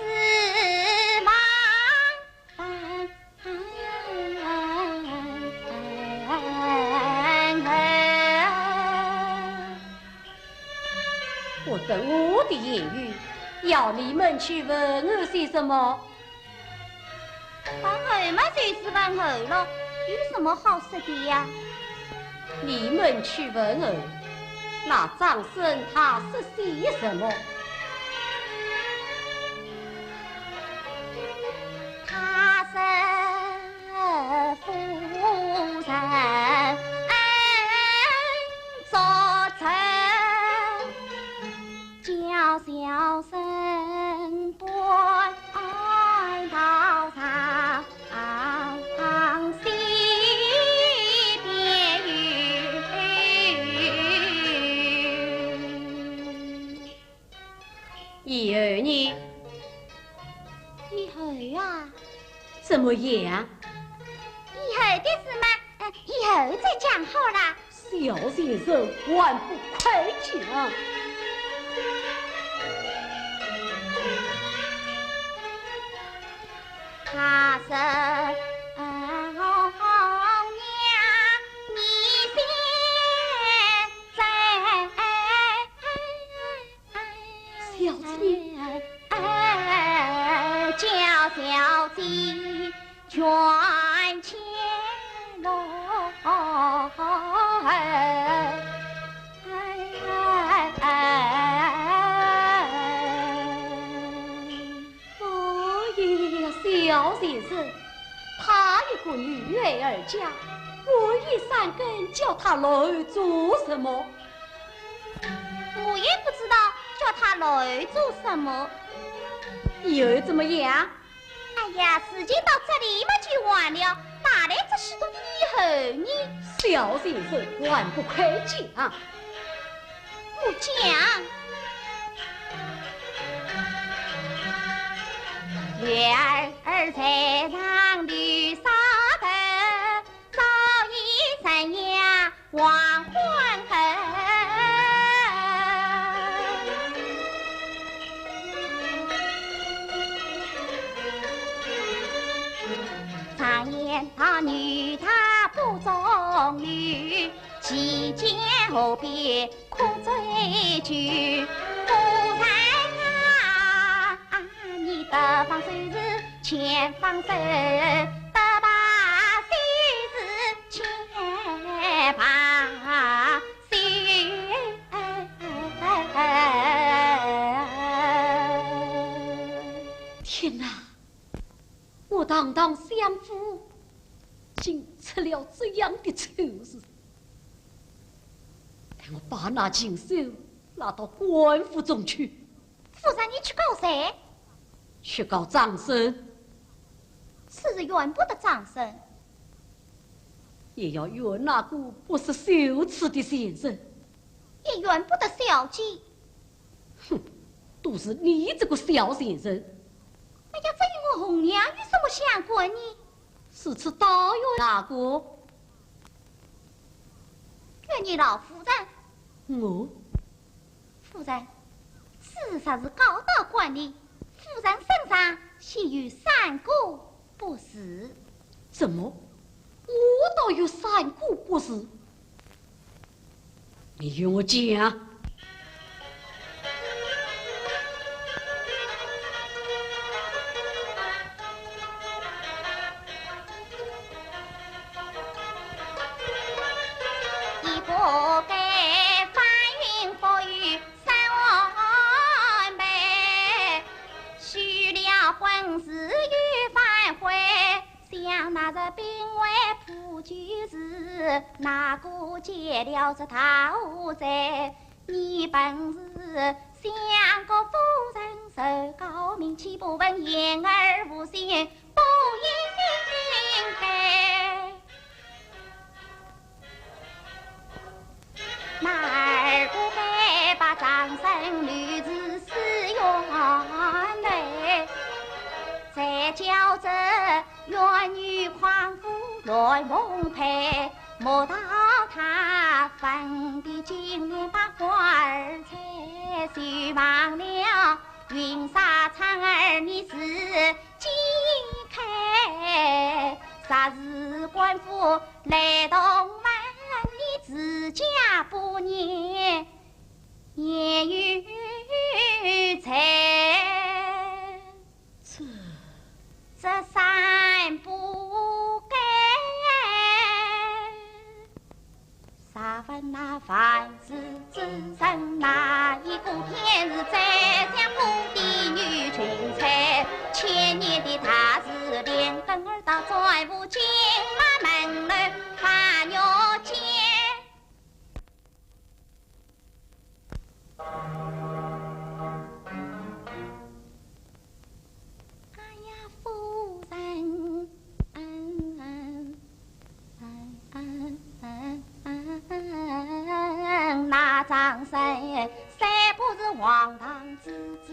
房。 我等我的言语，要你们去问候些什么？问候嘛，就是问候了，有什么好说的呀？ 你们去问候，那张生他说些什么？他说夫人做贼，叫小生搬到上 以后呢？以后啊？怎么样？以后的事嘛，呃，以后再讲好了。 小贱人还不快讲！他说：“红娘，你先走。”小姐。全乾隆。哎呀，小先生，她一个女孩儿家，何以三更叫她来做什么？我也不知道叫她来做什么。又怎么样？ 哎呀，事情到这里嘛就完了，哪来这许多以后呢？小先生，还不快讲！我讲。月儿在上绿纱头，早已生呀 黄昏后。常言道女大不中留，其间何必空追究？夫人啊，你得放手是千放手，得罢手是 千把手。天哪，我堂堂相府，竟出了这样的丑事！待我把那禽兽拉到官府中去。 夫人，你去告谁？去告张生。此事怨不得张生。也要怨那个不识羞耻的贱人。也怨不得小姐。哼，都是你这个小贱人。哎呀，这与我红娘有什么相关呢？是此倒怨那个？怨你老夫人。我？ 夫人，事实是告到官里，夫人身上现有三个不是。怎么？我倒有三个不是？你与我讲。 一个该翻云覆雨三万倍，许了婚事又反悔，想那日兵为破旧事，哪个解了这桃花罪？你本是相国夫人，受诰命岂不问？言而无信，不应该。 男儿不该把张生留在书院内，再叫这怨女狂妇乱奉陪，莫道她粉笔金莲把花儿彩，休忘了云纱窗儿你自 解开，若是官府来动问，你自家不言也有罪。这，这三不该。 试问那凡世之人，哪一个便是宰相府的女裙钗？千年的大事连根儿都斩不尽，那门楼花月间。 哎呀，夫人，那张生虽不是黄堂之子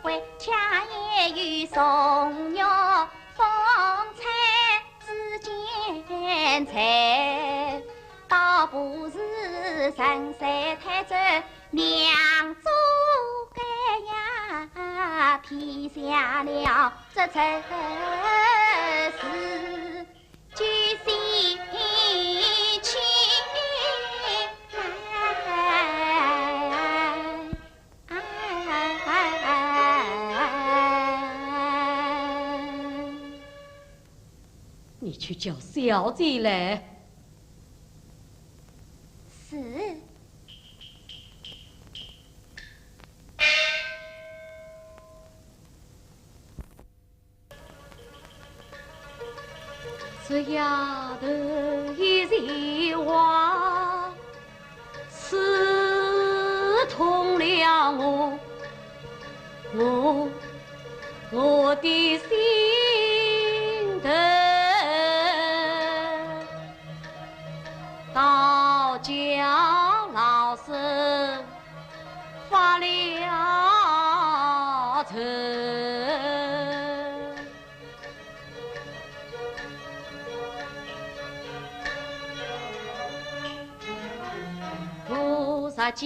贵，却也有宋玉凤钗之间才，倒不如陈三太这 娘做该呀，撇下了这陈氏救西去。你去叫小姐来。是。 这丫头一时话，刺痛了我，我，我的心头。倒叫老身发了愁。 菩萨讲，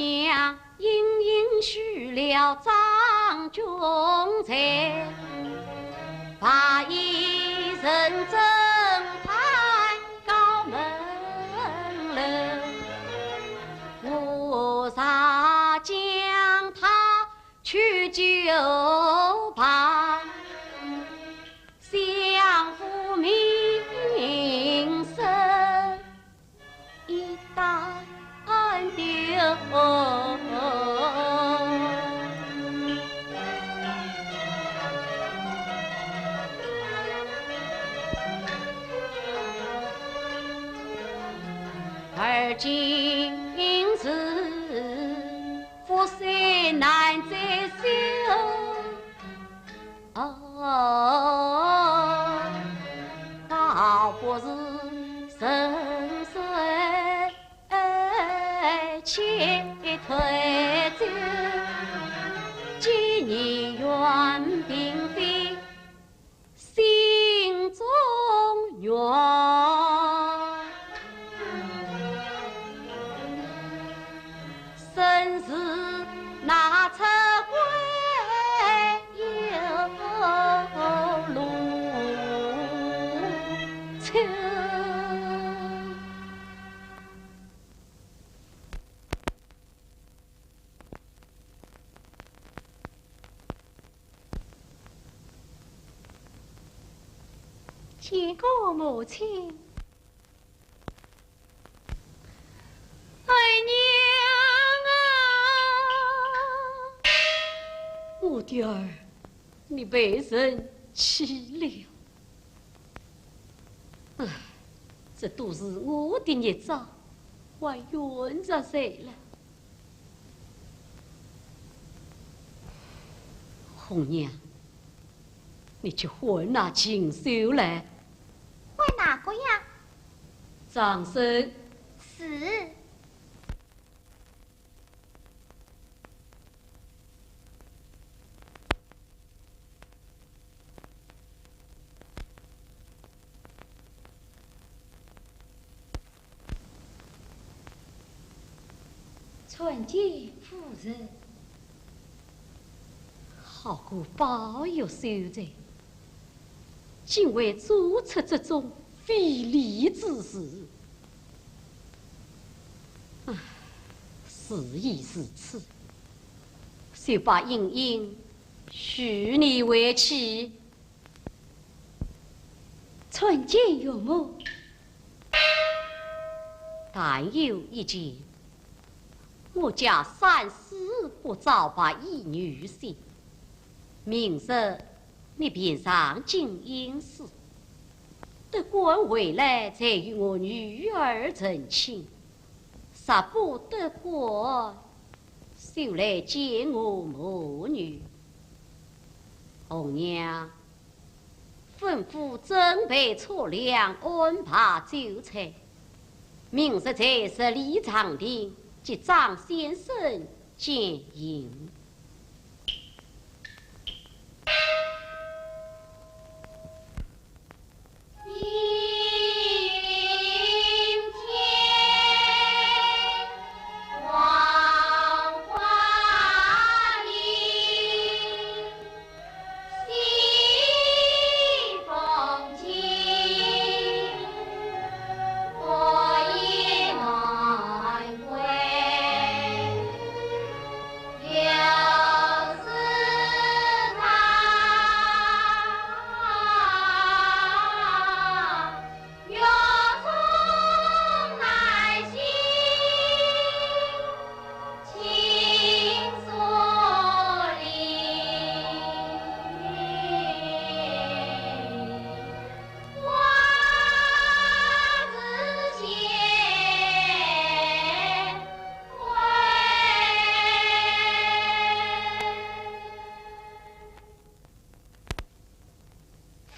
隐隐许了张君才，白衣人正派高门楼。菩萨讲他去就罢，相府名声 一旦丢。而今是覆水难再修。 哦，倒不如顺水且退舟，既然缘并非心中愿。 身是那出关有路求。 见过母亲。二娘啊！我的儿，你被人欺了。唉，这都是我的孽障，还怨着谁了？红娘， 你去唤那禽兽来。唤哪个呀？张生。是。 参见夫人。好个宝玉秀才，竟会做出这种非礼之事。唉，事已至此，就把莺莺许你为妻。 参见岳母。但有一件，我家三世不招白衣女婿，明日你便上京应试，得官回来再与我女儿成亲，若不得官，就来见我母女。红娘， 吩咐准备车辆，安排酒菜，明日在十里长亭接张先生饯行。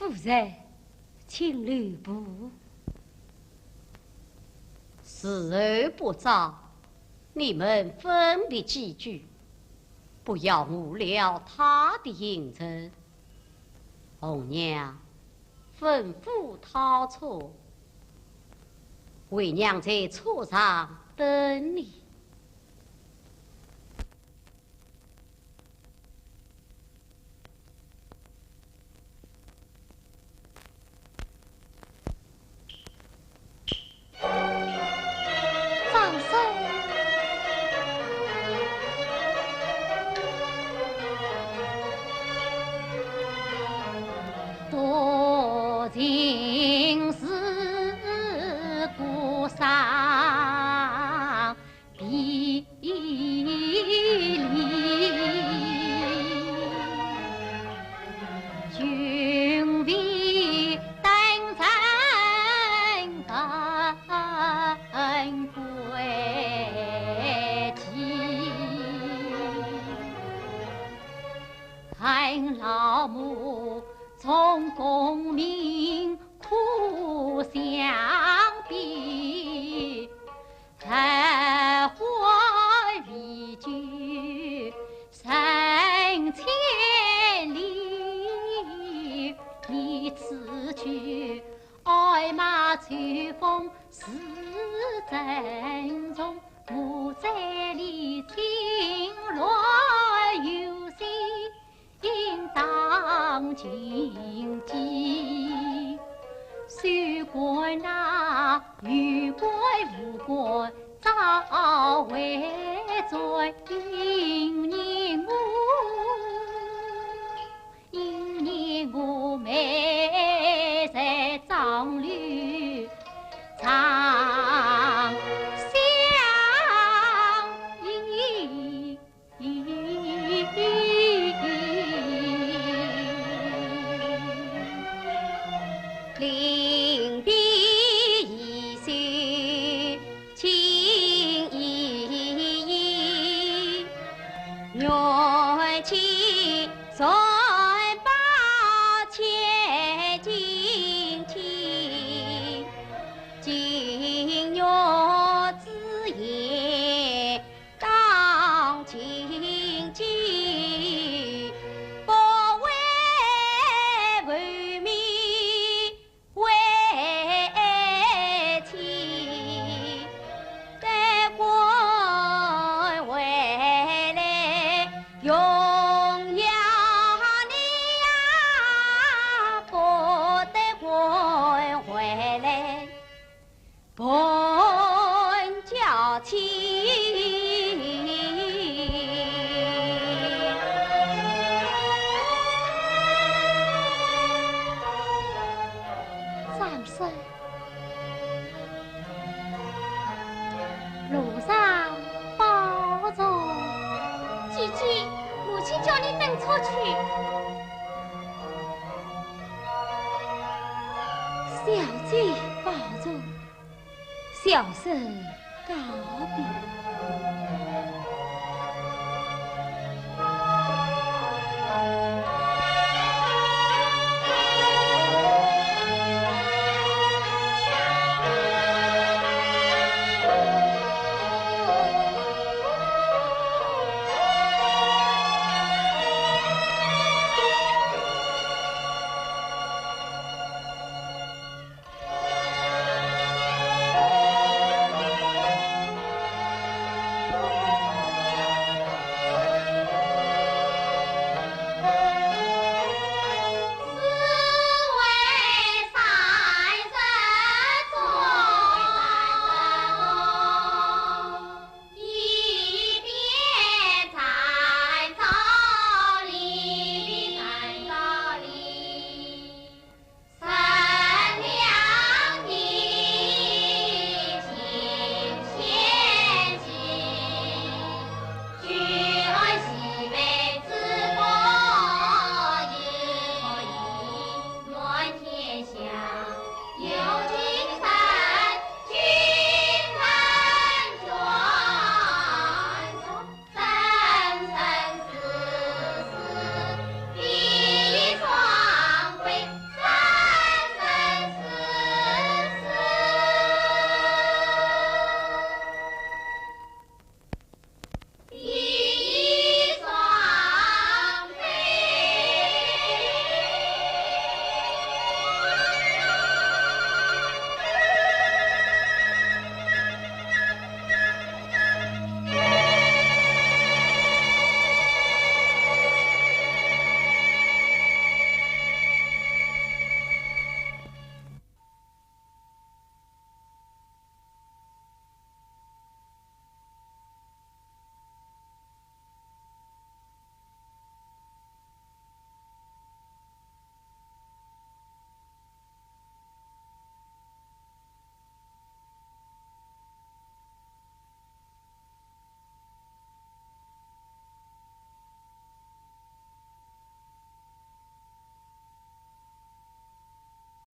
夫人，请留步。时候不早，你们分别几句，不要误了他的行程。红娘，吩咐套车，为娘在车上等你。 路上保重。姐姐，母亲叫你等车去。小姐保重，小生告别。